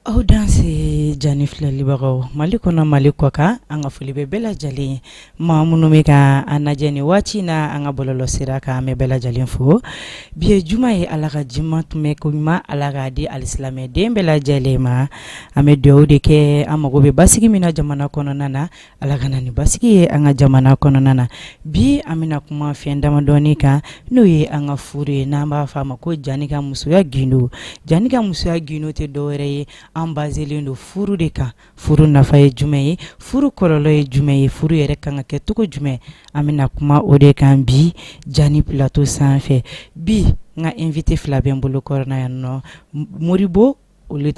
Aw danse Jani filɛlibagaw Mali kɔnɔ Mali kɔ kan, an ka foli bɛ bɛɛ lajɛlen ye. Maa minnu bɛ ka an lajɛ nin waati in na an ka bɔlɔlɔ sira kan, an bɛ bɛɛ lajɛlen fo. Bi ye juma ye, Ala ka juma tɛmɛ ko ɲuman Ala k'a di alisilamɛden bɛɛ lajɛlen ma. An bɛ dugawu de kɛ, an mago bɛ basigi min na jamana kɔnɔna na, Ala ka na ni basigi ye an ka jamana kɔnɔna na. Bi an bɛna kuma fɛn damadɔni kan, n'o ye an ka furu ye, n'an b'a fɔ a ma ko Jani ka musoya gindo. Jani ka musoya gindo tɛ dɔwɛrɛ ye, an baselen don furu de kan. Furu nafa ye jumɛn ye? Furu kɔlɔlɔ ye jumɛn ye? Furu yɛrɛ kan ka kɛ cogo jumɛn? An bɛna kuma o de kan bi Jani plateau sanfɛ. Bi n ka invité fila bɛ n bolo kɔrɔna yan nɔ, Modibo,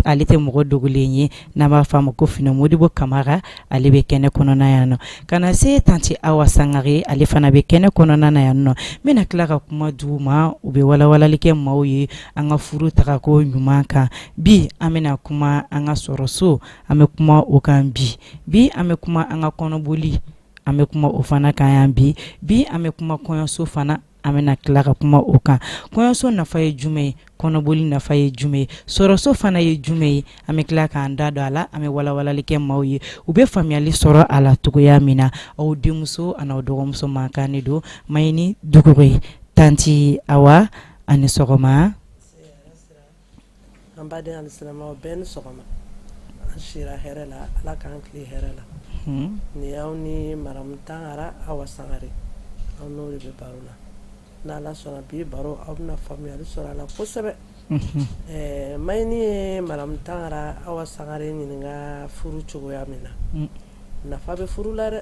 ale tɛ mɔgɔ dogolen ye, n'an b'a fɔ a ma ko Finɛ Modibo Kamara, ale bɛ kɛnɛ kɔnɔna yan nɔ. Ka na se tantie Awa Sangare, ale fana bɛ kɛnɛ kɔnɔna na yan nɔ. N bɛna tila ka kuma di u ma, u bɛ walawalali kɛ maaw ye an ka furu tagako ɲuman kan. Bi an bɛna kuma an ka sɔrɔso, an bɛ kuma o kan bi. Bi an bɛ kuma an ka kɔnɔboli, an bɛ kuma o fana kan yan bi. Bi an bɛ kuma kɔɲɔso fana, an bɛna tila ka kuma o kan. Kɔɲɔso nafa ye jumɛn ye? Kɔnɔboli nafa ye jumɛn ye? Sɔrɔso fana ye jumɛn ye? An bɛ tila k'an da don a la, an bɛ walawalali kɛ maaw ye, u bɛ faamuyali sɔrɔ a la cogoya min na. Aw denmuso an'aw dɔgɔmuso mankan de don, Mayini Dukure. Tantie Awa, a ni sɔgɔma. An baden alisilamɛw bɛɛ ni sɔgɔma. An sira hɛrɛ la, Ala k'an tile hɛrɛ la. Ni aw ni madame Tangara Awa Sangare, aw n'o de bɛ baro la. N'Ala sɔnna, bi baro aw bɛna faamuyali sɔrɔ a la kosɛbɛ. Ɛɛ Mayini ye madame Tangara Awa Sangare ɲininka furu cogoya min na, nafa bɛ furu la dɛ.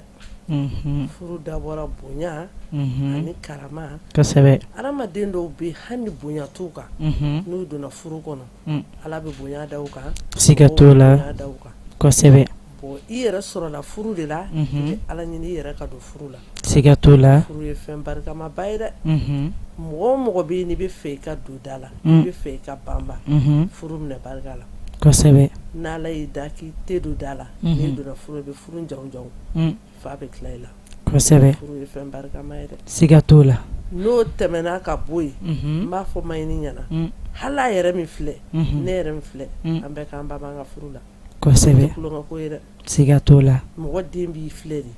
Furu dabɔra bonya ani karama. Adamaden dɔw bɛ, hali ni bonya t'u kan, n'u donna furu kɔnɔ, Ala bɛ bonya da u kan. Siga t'o la. Bonya da u kan. Bon, i yɛrɛ sɔrɔla furu de la, i bɛ Ala ɲini i yɛrɛ ka don furu la. Siga t'o la. Furu ye fɛn barikamaba ye dɛ. Mɔgɔ o mɔgɔ bɛ yen n'i bɛ fɛ i ka don da la, i bɛ fɛ i ka banba, furu minɛ barika la. N'Ala y'i da k'i tɛ don da la, n'i donna furu, i bɛ furu jamu jamu fa bɛ tila i la. Furu ye fɛn barikama ye dɛ. Siga t'o la. N'o tɛmɛna ka bɔ yen, n b'a fɔ Mayini ɲɛna, hali a yɛrɛ min filɛ, ne yɛrɛ min filɛ, an bɛɛ k'an banba an ka furu la. Tulonkɛ ko ye dɛ. Siga t'o la. Mɔgɔ den b'i filɛ de.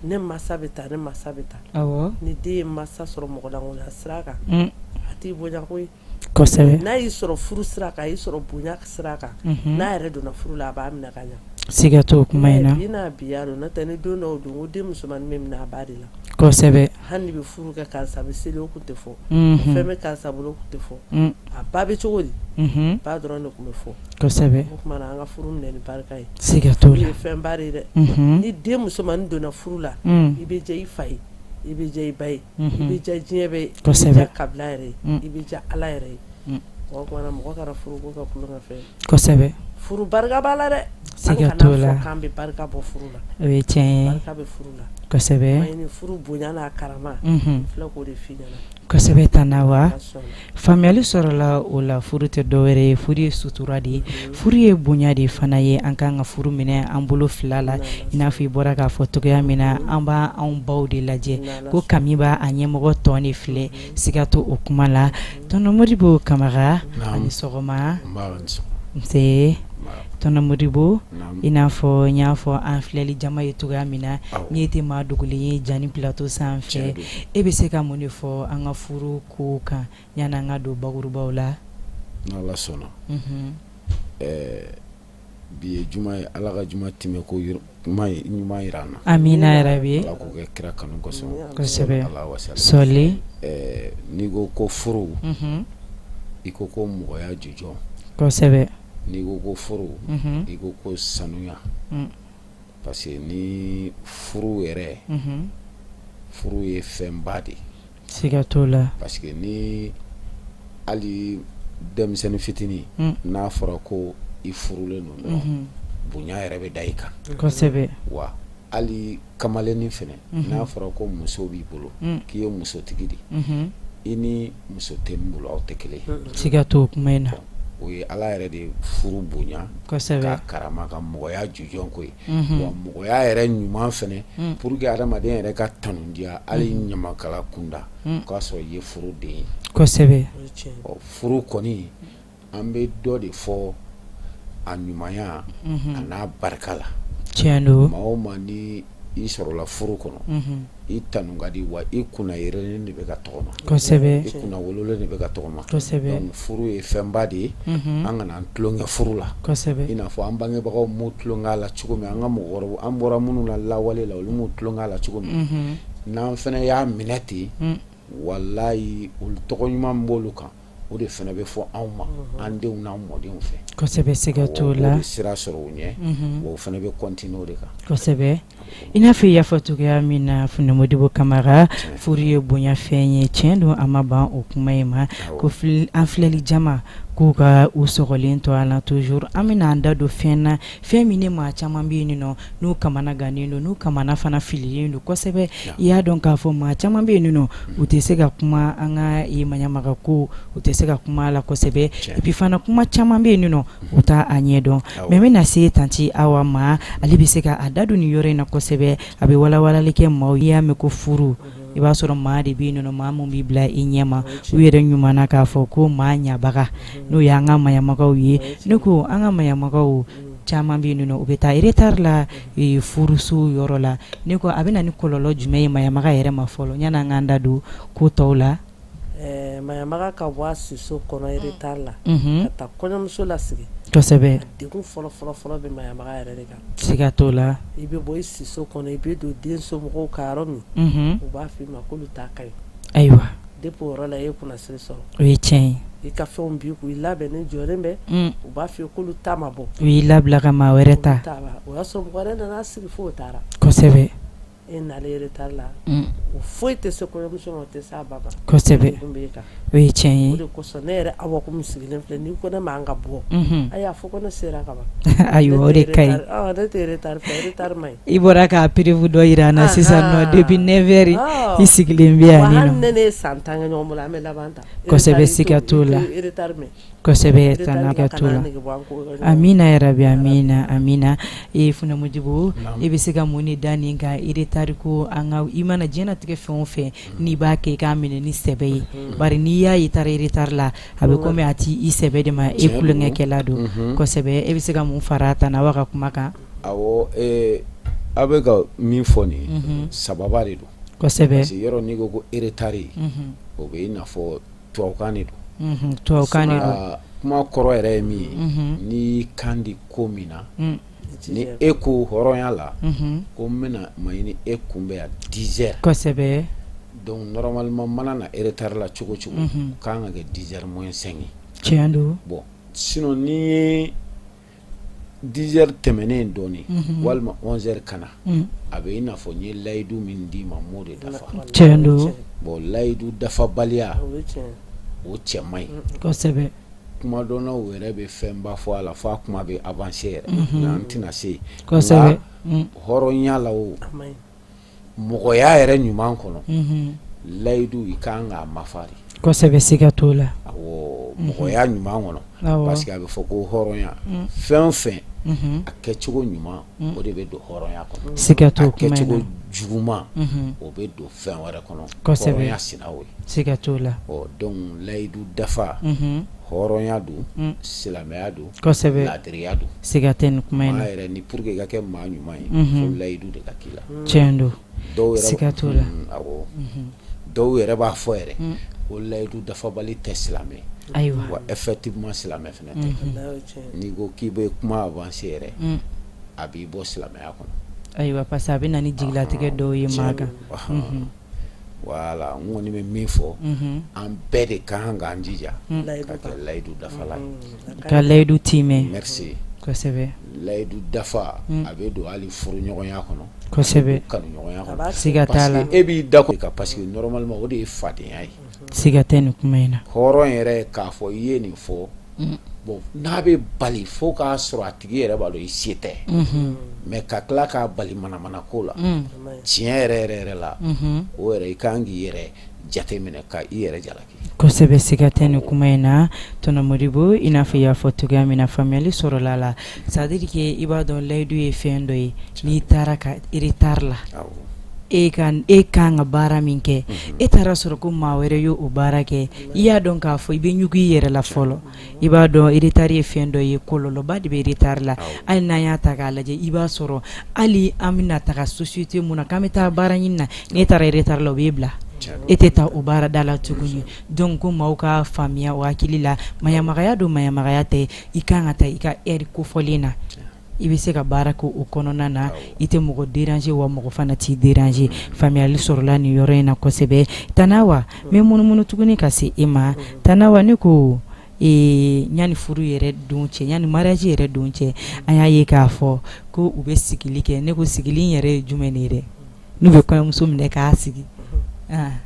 Ne masa bɛ taa, ne masa bɛ taa. Ni den ye masa sɔrɔ mɔgɔlankolonya sira kan, a t'i bonya koyi. N'a y'i sɔrɔ furu sira kan, a y'i sɔrɔ bonya sira kan, n'a yɛrɛ donna furu la, a b'a minɛ ka ɲɛ. Siga t'o kuma in na. Bi n'a biya don, n'o tɛ ni don dɔw don ko den musomannin bɛ minɛ a ba de la. Hali n'i bɛ furu kɛ, karisa bɛ seli, o tun tɛ fɔ. Fɛn bɛ karisa bolo, o tun tɛ fɔ. A ba bɛ cogo di? Ba dɔrɔn de tun bɛ fɔ. O tuma na an ka furu minɛ ni barika ye. Siga t'o la. Furu ye fɛnba de ye dɛ. Ni den musomannin donna furu la, i bɛ diya i fa ye, i bɛ diya i ba ye, i bɛ diya diɲɛ bɛɛ ye, i bɛ diya kabila yɛrɛ ye, i bɛ diya Ala yɛrɛ ye. O tuma na mɔgɔ kana furuko kɛ tulonkɛfɛn ye. Furu barika b'a la dɛ. Siga t'o la. An kana fɔ k'an bɛ barika bɔ furu la. O ye tiɲɛ ye. Barika bɛ furu la. Mayini, furu bonya n'a karama, n filɛ k'o de f'i ɲɛna. Kosɛbɛ Tante Awa, faamuyali sɔrɔla o la. Furu tɛ dɔwɛrɛ ye, furu ye sutura de ye, furu ye bonya de fana ye. An kan ka furu minɛ an bolo fila la, i n'a fɔ i bɔra k'a fɔ cogoya min na. An b' anw baw de lajɛ ko kami b'a a ɲɛmɔgɔ tɔn de filɛ. Siga t'o o kuma la. Tonton Modibo Kamara, a ni sɔgɔma. Nse Tonton Modibo, i n'a fɔ n y'a fɔ an filɛli jama ye cogoya min na, n'i tɛ maa dogolen ye Jani plateau sanfɛ, e bɛ se ka mun de fɔ an ka furu ko kan yanni an ka don bakurubaw la? N'Ala sɔnna, bi ye juma ye, Ala ka juma tɛmɛ ko ɲuman jira an na. Amina yarabi. Ala k'o kɛ kira kanu kosɔn. Kosɛbɛ. Sɔli. N'i ko ko furu, i ko ko mɔgɔya jɔjɔn. Kosɛbɛ. N'i ko ko furu, i ko ko sanuya. Parce que ni furu yɛrɛ, furu ye fɛnba de ye. Siga t'o la. Parce que ni hali denmisɛnnin fitinin, n'a fɔra ko i furulen don dɔrɔn, bonya yɛrɛ bɛ da i kan. Kosɛbɛ. Wa hali kamalennin fana, n'a fɔra ko muso b'i bolo, k'i ye musotigi de ye, i ni muso tɛ min bolo, aw tɛ kelen ye. Siga t'o kuma in na. O ye Ala yɛrɛ de furu bonya, kosɛbɛ, k'a karama ka mɔgɔya jɔjɔn ko ye. Wa mɔgɔya yɛrɛ ɲuman fana, pour que adamaden yɛrɛ ka tanu diya hali ɲamakala kunda, o k'a sɔrɔ i ye furu den ye. Kosɛbɛ. Ɔ, furu kɔni, an bɛ dɔ de fɔ. A ɲumanya a n'a barika la. Tiɲɛ don. Maa o maa ni i sɔrɔla furu kɔnɔ, i tanu ka di, wa i kunna yɛrɛlen de bɛ ka tɔgɔma, i kunna wololen de bɛ ka tɔgɔma. Donc furu ye fɛnba de ye, an kana an tulonkɛ furu la, i n'a fɔ an bangebagaw m'u tulonkɛ la cogo min, an ka mɔgɔkɔrɔbaw, an bɔra minnu na lawale la, olu m'u tulonkɛ la cogo min, n'an fana y'a minɛ ten, walayi, olu tɔgɔ ɲuman b'olu kan, o de fana bɛ fɔ anw ma, an denw n'an mɔdenw fɛ. Kosɛbɛ, siga t'o la. O bɛ sira sɔrɔ u ɲɛ, wa o fana bɛ continuer o de kan. Kosɛbɛ, i n'a fɔ i y'a fɔ cogoya min na, Funɛ Modibo Kamara, furu ye bonyafɛn ye. Tiɲɛ don, an ma ban o kuma in ma ko an filɛli jama k'u ka u sɔgɔlen to an na toujours. An bɛna an da don fɛn na, fɛn min ni maa caman bɛ yen nɔ n'u kamana gannen don, n'u kamana fana fililen don kosɛbɛ. I y'a dɔn k'a fɔ maa caman bɛ yen nɔ, u tɛ se ka kuma an ka maɲamaga ko, u tɛ se ka kuma a la kosɛbɛ. Et puis fana, kuma caman bɛ yen nɔ, u t'a a ɲɛdɔn. Mais n bɛna se tantie Awa ma, ale bɛ se ka a da don nin yɔrɔ in na kosɛbɛ, a bɛ walawalali kɛ maaw. I y'a mɛn ko furu, i b'a sɔrɔ maa de bɛ yen nɔ, maa min b'i bila i ɲɛma, u yɛrɛ ɲuman na k'a fɔ ko maa ɲabaga, n'o y'an ka maɲamagaw ye. Ne ko an ka maɲamagaw caman bɛ yen nɔ, u bɛ taa retard la furuso yɔrɔ la. Ne ko a bɛ na ni kɔlɔlɔ jumɛn ye maɲamaga yɛrɛ ma fɔlɔ, yanni an k'an da don ko tɔw la? Maɲamaga ka bɔ a siso kɔnɔ retard la ka taa kɔɲɔmuso lasigi, a degun fɔlɔ fɔlɔ fɔlɔ bɛ maɲamaga yɛrɛ de kan. Siga t'o la. I bɛ bɔ i siso kɔnɔ, i bɛ don den somɔgɔw ka yɔrɔ min, u b'a fɔ i ma k'olu ta ka ɲi. Depuis o yɔrɔ la, e ye kunnasiri sɔrɔ. O ye tiɲɛ ye. I ka fɛnw b'i kun, i labɛnnen jɔlen bɛ, u b'a fɔ i ye k'olu ta ma bɔ. U y'i labila ka maa wɛrɛ ta. O y'a sɔrɔ mɔgɔ wɛrɛ nana sigi fo o taara. E nalen retard la, o foyi tɛ se kɔɲɔmuso ma, o tɛ se a ba ma. Degun b'e kan. O ye tiɲɛ ye. O de kosɔn ne yɛrɛ Awa ko min sigilen filɛ, n'i ko ne ma an ka bɔ, a y'a fɔ ko ne sera ka ban. Ayiwa, o de ka ɲi. Ne tɛ retard fɛ, retard man ɲi. I bɔra k'a preuve dɔ jira an na sisan nɔ, depuis 9 heures i sigilen bɛ yan. Wa hali ni ne ye san 10 kɛ ɲɔgɔn bolo, an bɛ laban tan. Kosɛbɛ, siga t'o la. Retard mɛn. Kosɛbɛ, siga t'o la. Amina yarabi, amina, amina. E Funɛ Modibo, e bɛ se ka mun de da nin kan, retard ko? An ka i mana diɲɛnatigɛ fɛn o fɛn n'i b'a kɛ, i k'a minɛ ni sɛbɛ ye, bari n'i y'a ye i taara retard la, a bɛ komi a t'i sɛbɛ de ma, e tulonkɛkɛla don kosɛbɛ. E bɛ se ka mun fara Tante Awa ka kuma kan? Awɔ, aw bɛ ka min fɔ nin ye, sababa de don. Parce que yɔrɔ n'i ko ko retard, o bɛ i n'a fɔ tubabukan de don. Tubabukan de don. Kuma kɔrɔ yɛrɛ ye min ye, n'i y'i kan di ko min na, ni e ko hɔrɔnya la ko n bɛna Maɲini e kunbɛn yan 10 heures, donc normalement mana na retard la cogo cogo, o kan ka kɛ 10 heures moins 5 ye. Tiɲɛ don. Bon, sinon n'i ye 10 heures tɛmɛnen dɔɔnin walima 11 heures ka na, a bɛ i n'a fɔ n ye layidu min d'i ma, n m'o de dafa. Tiɲɛ don. Bon, layidu dafabaliya, o cɛ man ɲi. Kumadɔnnaw yɛrɛ bɛ fɛnba fɔ a la, fo a kuma bɛ avancer yɛrɛ, nka an tɛna se yen. Hɔrɔnya la, o mɔgɔya yɛrɛ ɲuman kɔnɔ, layidu i kan k'a mafa de. Kosɛbɛ, siga t'o la. Awɔ, mɔgɔya ɲuman kɔnɔ, parce que a bɛ fɔ ko hɔrɔnya, fɛn o fɛn a kɛcogo ɲuman, o de bɛ don hɔrɔnya kɔnɔ. Siga t'o A kɛcogo juguman, o bɛ don fɛn wɛrɛ kɔnɔ. Hɔrɔnya sina o ye. Siga t'o la. Ɔ donc layidu dafa, hɔrɔnya don, silamɛya don, laadiriya don. Siga tɛ nin kuma in na. Maa yɛrɛ ni pour que i ka kɛ maa ɲuman ye, fo layidu de ka k'i la. Tiɲɛ don. Dɔw yɛrɛ Siga t'o la. Awɔ, dɔw yɛrɛ b'a fɔ yɛrɛ ko layidu dafabali tɛ silamɛ. Wa effectivement silamɛ fana tɛ. N'i ko k'i bɛ kuma avancer yɛrɛ, a b'i bɔ silamɛya kɔnɔ. Ayiwa, parce que a bɛ na ni jigilatigɛ dɔw ye maa kan. Voilà, n kɔni bɛ min fɔ, an bɛɛ de ka kan k'an jija ka kɛ layidu dafala ye. Ka layidu timɛ. Merci. Layidu dafa, a bɛ don hali furuɲɔgɔnya kɔnɔ, kanuɲɔgɔnya kɔnɔ. Siga t'a la. E b'i da kan, parce que normalement o de ye fadenya ye. Siga tɛ nin kuma in na. Hɔrɔn yɛrɛ ye k'a fɔ i ye nin fɔ. Bon, n'a bɛ bali fo k'a sɔrɔ a tigi yɛrɛ b'a dɔn i se tɛ, mais ka tila k'a bali manamana ko la, tiɲɛ yɛrɛ yɛrɛ yɛrɛ la, o yɛrɛ i kan k'i yɛrɛ jate minɛ ka i yɛrɛ jalaki. Kosɛbɛ, siga tɛ nin kuma in na. Tonton Modibo, i n'a fɔ i y'a fɔ cogoya min na, faamuyali sɔrɔla la. C'est à dire que i b'a dɔn, layidu ye fɛn dɔ ye, n'i taara ka retard la. E ka e kan ka baara min kɛ, e taara sɔrɔ ko maa wɛrɛ ye o baara kɛ, i y'a dɔn k'a fɔ i bɛ ɲugu i yɛrɛ la fɔlɔ. I b'a dɔn retard ye fɛn dɔ ye, kɔlɔlɔba de bɛ retard la. Hali n'an y'a ta k'a lajɛ, i b'a sɔrɔ hali an bɛna taga société mun na k'an bɛ taa baara ɲini na, n'e taara retard la, u b'e bila, e tɛ taa o baarada la tuguni. Donc ko maaw ka faamuya o hakili la, maɲamagaya don, maɲamagaya tɛ, i kan ka taa i ka heure kofɔlen na, i bɛ se ka baara kɛ o kɔnɔna na, i tɛ mɔgɔ déranger, wa mɔgɔ fana t'i déranger. Faamuyali sɔrɔla nin yɔrɔ in na kosɛbɛ. Tanawa, n bɛ munumunu tuguni ka se e ma. Tanawa, ne ko yanni furu yɛrɛ don cɛ, yanni mariage yɛrɛ don cɛ, an y'a ye k'a fɔ ko u bɛ sigili kɛ. Ne ko sigili in yɛrɛ ye jumɛn de ye dɛ, n'u bɛ kɔɲɔmuso minɛ k'a sigi?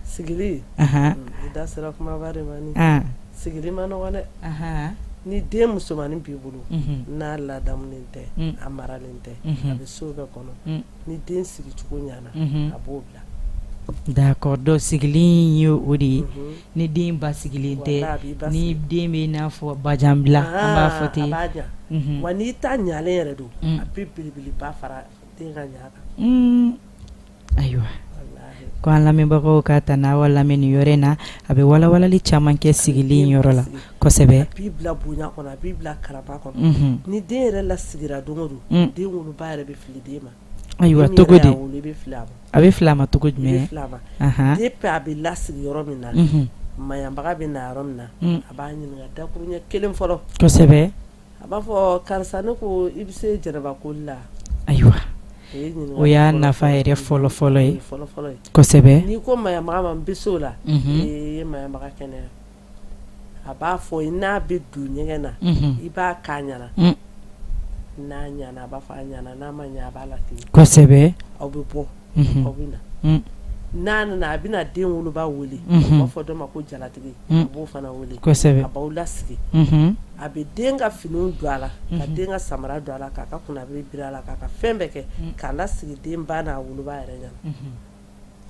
Sigili, i da sera kumaba de ma. Sigili man nɔgɔn dɛ. Ni den musomannin b'i bolo, n'a ladamunen tɛ, a maralen tɛ, a bɛ so bɛɛ kɔnɔ, ni den sigicogo ɲana, a b'o bila. D'accord, donc sigili ye o de ye. Ni den ba sigilen tɛ, ni den bɛ n'a fɔ bajanbila, an b'a fɔ ten. A b'a ɲa. Wa n'i ta ɲalen yɛrɛ don, a bɛ belebeleba fara den ka ɲa kan. Ayiwa, ko an lamɛnbagaw ka Tanawa lamɛn nin yɔrɔ in na, a bɛ walawalali caman kɛ sigili in yɔrɔ la kosɛbɛ. A b'i bila bonya kɔnɔ, a b'i bila karama kɔnɔ. Ni den yɛrɛ lasigira don o don, den woloba yɛrɛ bɛ fili den ma. Ayiwa, cogo di? A bɛ fili a ma cogo jumɛn? Depuis a bɛ lasigi yɔrɔ min na, maɲabaga bɛ na yɔrɔ min na, a b'a ɲininka dakuruɲɛ kelen fɔlɔ. Kosɛbɛ. A b'a fɔ karisa, ne ko i bɛ se janaba koli la? Ayiwa, o y'a nafa yɛrɛ fɔlɔ fɔlɔ ye. Kosɛbɛ. N'i ko maɲabaga ma n bɛ se o la, i ye maɲabaga kɛnɛya. A b'a fɔ n'a bɛ don ɲɛgɛn na, i b'a k'a ɲɛna. N'a ɲɛna, a b'a fɔ a ɲɛna. N'a ma ɲɛ, a b'a latilen. Kosɛbɛ. Aw bɛ bɔ, aw bɛ na. N'a nana, a bɛna den woloba wele, u b'a fɔ dɔ ma ko jalatigi, a b'o fana wele. Kosɛbɛ. A b'aw lasigi, a bɛ den ka finiw don a la, ka den ka samara don a la, k'a ka kunnabiri biri a la, k'a ka fɛn bɛɛ kɛ, k'a lasigi den ba n'a woloba yɛrɛ ɲɛna.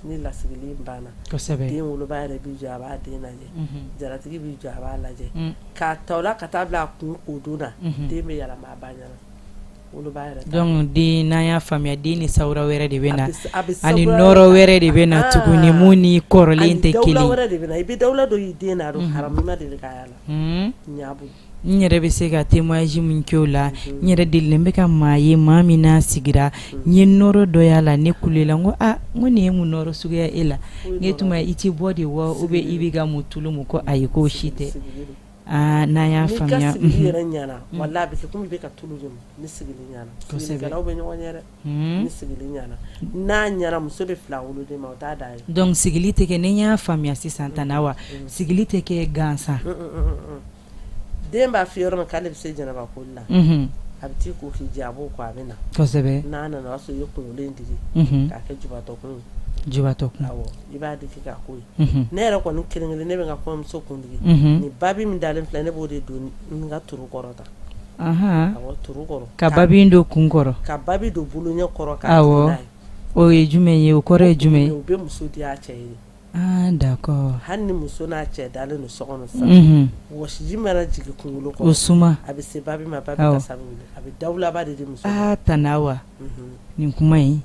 Ni lasigili banna, den woloba yɛrɛ b'i jɔ, a b'a den lajɛ, jalatigi b'i jɔ, a b'a lajɛ, k'a ta o la ka taa bila a kun ko don na, den bɛ yɛlɛma a ba ɲɛna. Donc den, n'an y'a faamuya, den ni sawura wɛrɛ de bɛ na, ani nɔɔrɔ wɛrɛ de bɛ na tuguni mun ni kɔrɔlen tɛ kelen. Wɛrɛ de bɛ na, i bɛ dawula dɔ y'i den na, haramu ma deli ka y'a la ɲa. N yɛrɛ bɛ se ka témoignage min kɛ o la, n yɛrɛ delilen bɛ ka maa ye, maa min n'a sigira, n ye nɔɔrɔ dɔ y'a la, ne kulela, n ko aa, n ko nin ye mun nɔɔrɔ suguya e la? Ne tuma i tɛ bɔ de wa, ou bien i bɛ ka mun tulu mun? Ko ayi, k'o si tɛ. Aa, n'an y'a faamuya. N'i ka sigili yɛrɛ ɲɛna, walahi a bɛ kɛ komi i bɛ ka tulu de mun ni sigili ɲɛna. Sigilikɛlaw bɛ ɲɔgɔn ɲɛ dɛ. Ni sigili ɲɛna, n'a ɲɛna, muso bɛ fili a woloden ma, o t'a dan ye. Donc sigili tɛ kɛ, ni n y'a faamuya sisan, Tanawa, sigili tɛ kɛ gansan. Den b'a fɔ yɔrɔ min k'ale bɛ se janaba koli la, a bɛ t'i ko k'i jɛ, a b'o ko, a bɛ na. N'a nana, o y'a sɔrɔ i ye kunkolo in digi k'a kɛ jubatɔ kun ye. Jubatɔ kun. Awɔ, i b'a digi k'a ko ye. Ne yɛrɛ kɔni kelen kelen, ne bɛ n ka kɔɲɔmuso kun digi. Ni babi min dalen filɛ, ne b'o de don n ka turu kɔrɔ tan. Awɔ, turu kɔrɔ. Ka babi don kun kɔrɔ. Ka babi don boloɲɛ kɔrɔ k'a digi n'a ye. O ye jumɛn ye? O kɔrɔ ye jumɛn ye? O bɛ muso di a cɛ ye. Ah, d'accord. Hali ni muso n'a cɛ dalen don so kɔnɔ sisan, wɔsiji mana jigin kunkolo kɔrɔ, o suma, a bɛ se babi ma, babi kasa bɛ wuli, a bɛ dawulaba de di muso ma. Ah, Tanawa, nin kuma in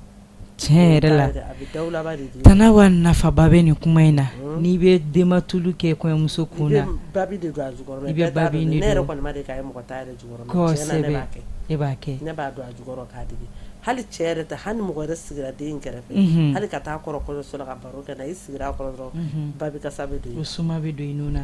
tiɲɛ yɛrɛ la, a bɛ dawulaba de di. Tanawa, nafaba bɛ nin kuma in na. N'i bɛ denbatulu kɛ kɔɲɔmuso kun na, i bɛ babi de don a jukɔrɔ. I bɛ babi de don. Ne yɛrɛ kɔni ma deli k'a ye mɔgɔ ta yɛrɛ jukɔrɔ. Tiɲɛ na, ne b'a kɛ. E b'a kɛ. Ne b'a don a jukɔrɔ k'a digi. Hali cɛ yɛrɛ tɛ, hali mɔgɔ yɛrɛ sigira den in kɛrɛfɛ, hali ka taa kɔrɔ kɔɲɔso la ka baro kɛ na, i sigira a kɔrɔ dɔrɔn, babi kasa bɛ don. O suma bɛ don i nun na.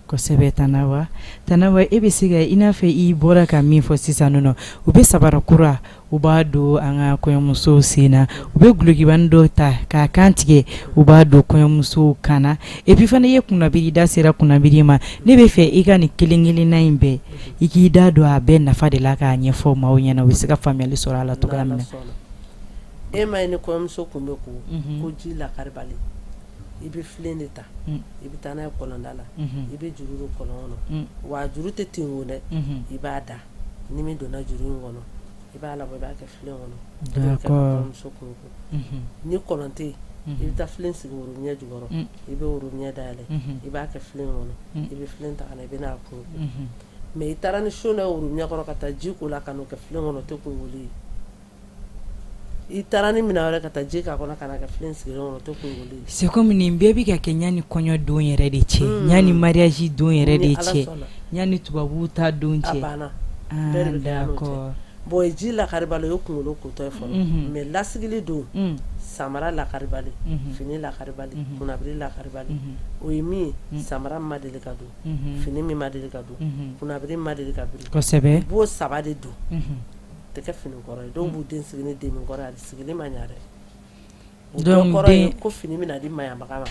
Kosɛbɛ, Tanawa. Tanawa, e bɛ se ka, i n'a fɔ i bɔra ka min fɔ sisan nɔ, u bɛ sabara kura, u b'a don an ka kɔɲɔmusow sen na, u bɛ dulokibanin dɔw ta k'a kan tigɛ, u b'a don kɔɲɔmusow kan na. Et puis fana, i ye kunnabiri, da sera kunnabiri ma, ne bɛ fɛ i ka nin kelen kelenna in bɛɛ, i k'i da don a bɛɛ nafa de la k'a ɲɛfɔ maaw ɲɛna, u bɛ se ka faamuyali sɔrɔ a la cogoya min na. E ma ye, ni kɔɲɔmuso kun bɛ ko ko ji lakaribali, i bɛ filen de ta, i bɛ taa n'a ye kɔlɔnda la, i bɛ juru don kɔlɔn kɔnɔ. Wa juru tɛ ten o dɛ, i b'a da, ni min donna juru in kɔnɔ, i b'a labɔ, i b'a kɛ filen kɔnɔ. Kɔɲɔmuso kun ko ni kɔlɔn tɛ yen, i bɛ taa filen sigi worobinɛ jukɔrɔ, i bɛ worobinɛ dayɛlɛ, i b'a kɛ filen kɔnɔ, i bɛ filen ta ka na, i bɛ n'a kun. Mais i taara ni seau dɔ worobinɛ kɔrɔ ka taa ji ko la ka n'o kɛ filen kɔnɔ, o tɛ kunkoli ye. I taara ni minɛn wɛrɛ ka taa ji k'a kɔnɔ ka n'a kɛ filen sigilen kɔnɔ o tɛ kungoli ye. C'est comme nin bɛɛ bɛ ka kɛ ɲani kɔɲɔ don yɛrɛ de cɛ, ɲani mariage don yɛrɛ de cɛ, ɲani tubabuw ta don cɛ. A banna, bɛɛ de bɛ kɛ yanni o cɛ. D'accord. Bon ji lakaribali o ye kunkolo kotɔ ye fɔlɔ mais lasigili don samara lakaribali fini lakaribali kunnabiri lakaribali o ye min ye samara ma deli ka don fini min ma deli ka don kunnabiri ma deli ka biri kosɛbɛ i b'o saba de don tɛ kɛ fini kɔrɔ ye dɔw b'u den sigi ni demi kɔrɔ ye a sigili ma ɲa dɛ o Donc kɔrɔ den ye ko fini bɛna di maɲanbaga ma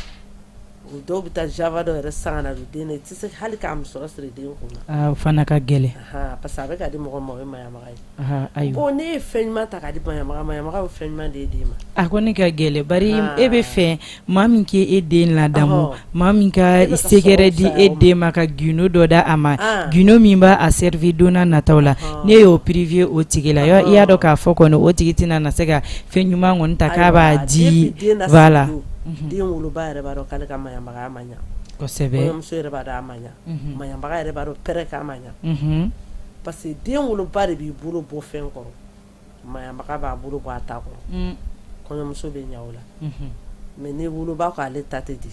o dɔw bɛ taa java dɔ yɛrɛ san ka na don den na i tɛ se hali k'a musɔrɔ siri den kun na aa o fana ka gɛlɛn Ahan, parce que a bɛ ka di mɔgɔ ma o ye maɲanbaga ye Aha, ayiwa bon ne ye fɛn ɲuman ta k'a di maɲanbaga ma maɲanbaga bɛ fɛn ɲuman de ye den ma a kɔni ka gɛlɛn bari Ah. e bɛ fɛ maa min k'e den ladamu Ɔhɔ. maa min ka E bɛ ka secret sɔrɔ di fisaya e o ma. den ma ka gundo dɔ da a ma Ah. gundo min b'a a servir don n'a nataw la Ɔhɔ. ne y'o privé o tigi la i y'a dɔn k'a fɔ kɔni o tigi tɛna na se ka fɛn ɲuman kɔni ta k'a b'a Ayiwa, di depuis den lasigi voilà don, den woloba yɛrɛ b'a dɔn k'ale ka maɲanbagaya ma ɲa kosɛbɛ kɔɲɔmuso yɛrɛ b'a dɔn a ma ɲa maɲanbaga yɛrɛ b'a dɔn pɛrɛ k'a ma ɲa parce que den woloba de b'i bolo bɔ fɛn kɔrɔ maɲanbaga b'a bolo bɔ a ta kɔrɔ kɔɲɔmuso bɛ ɲa o la mais ni woloba ko ale ta tɛ di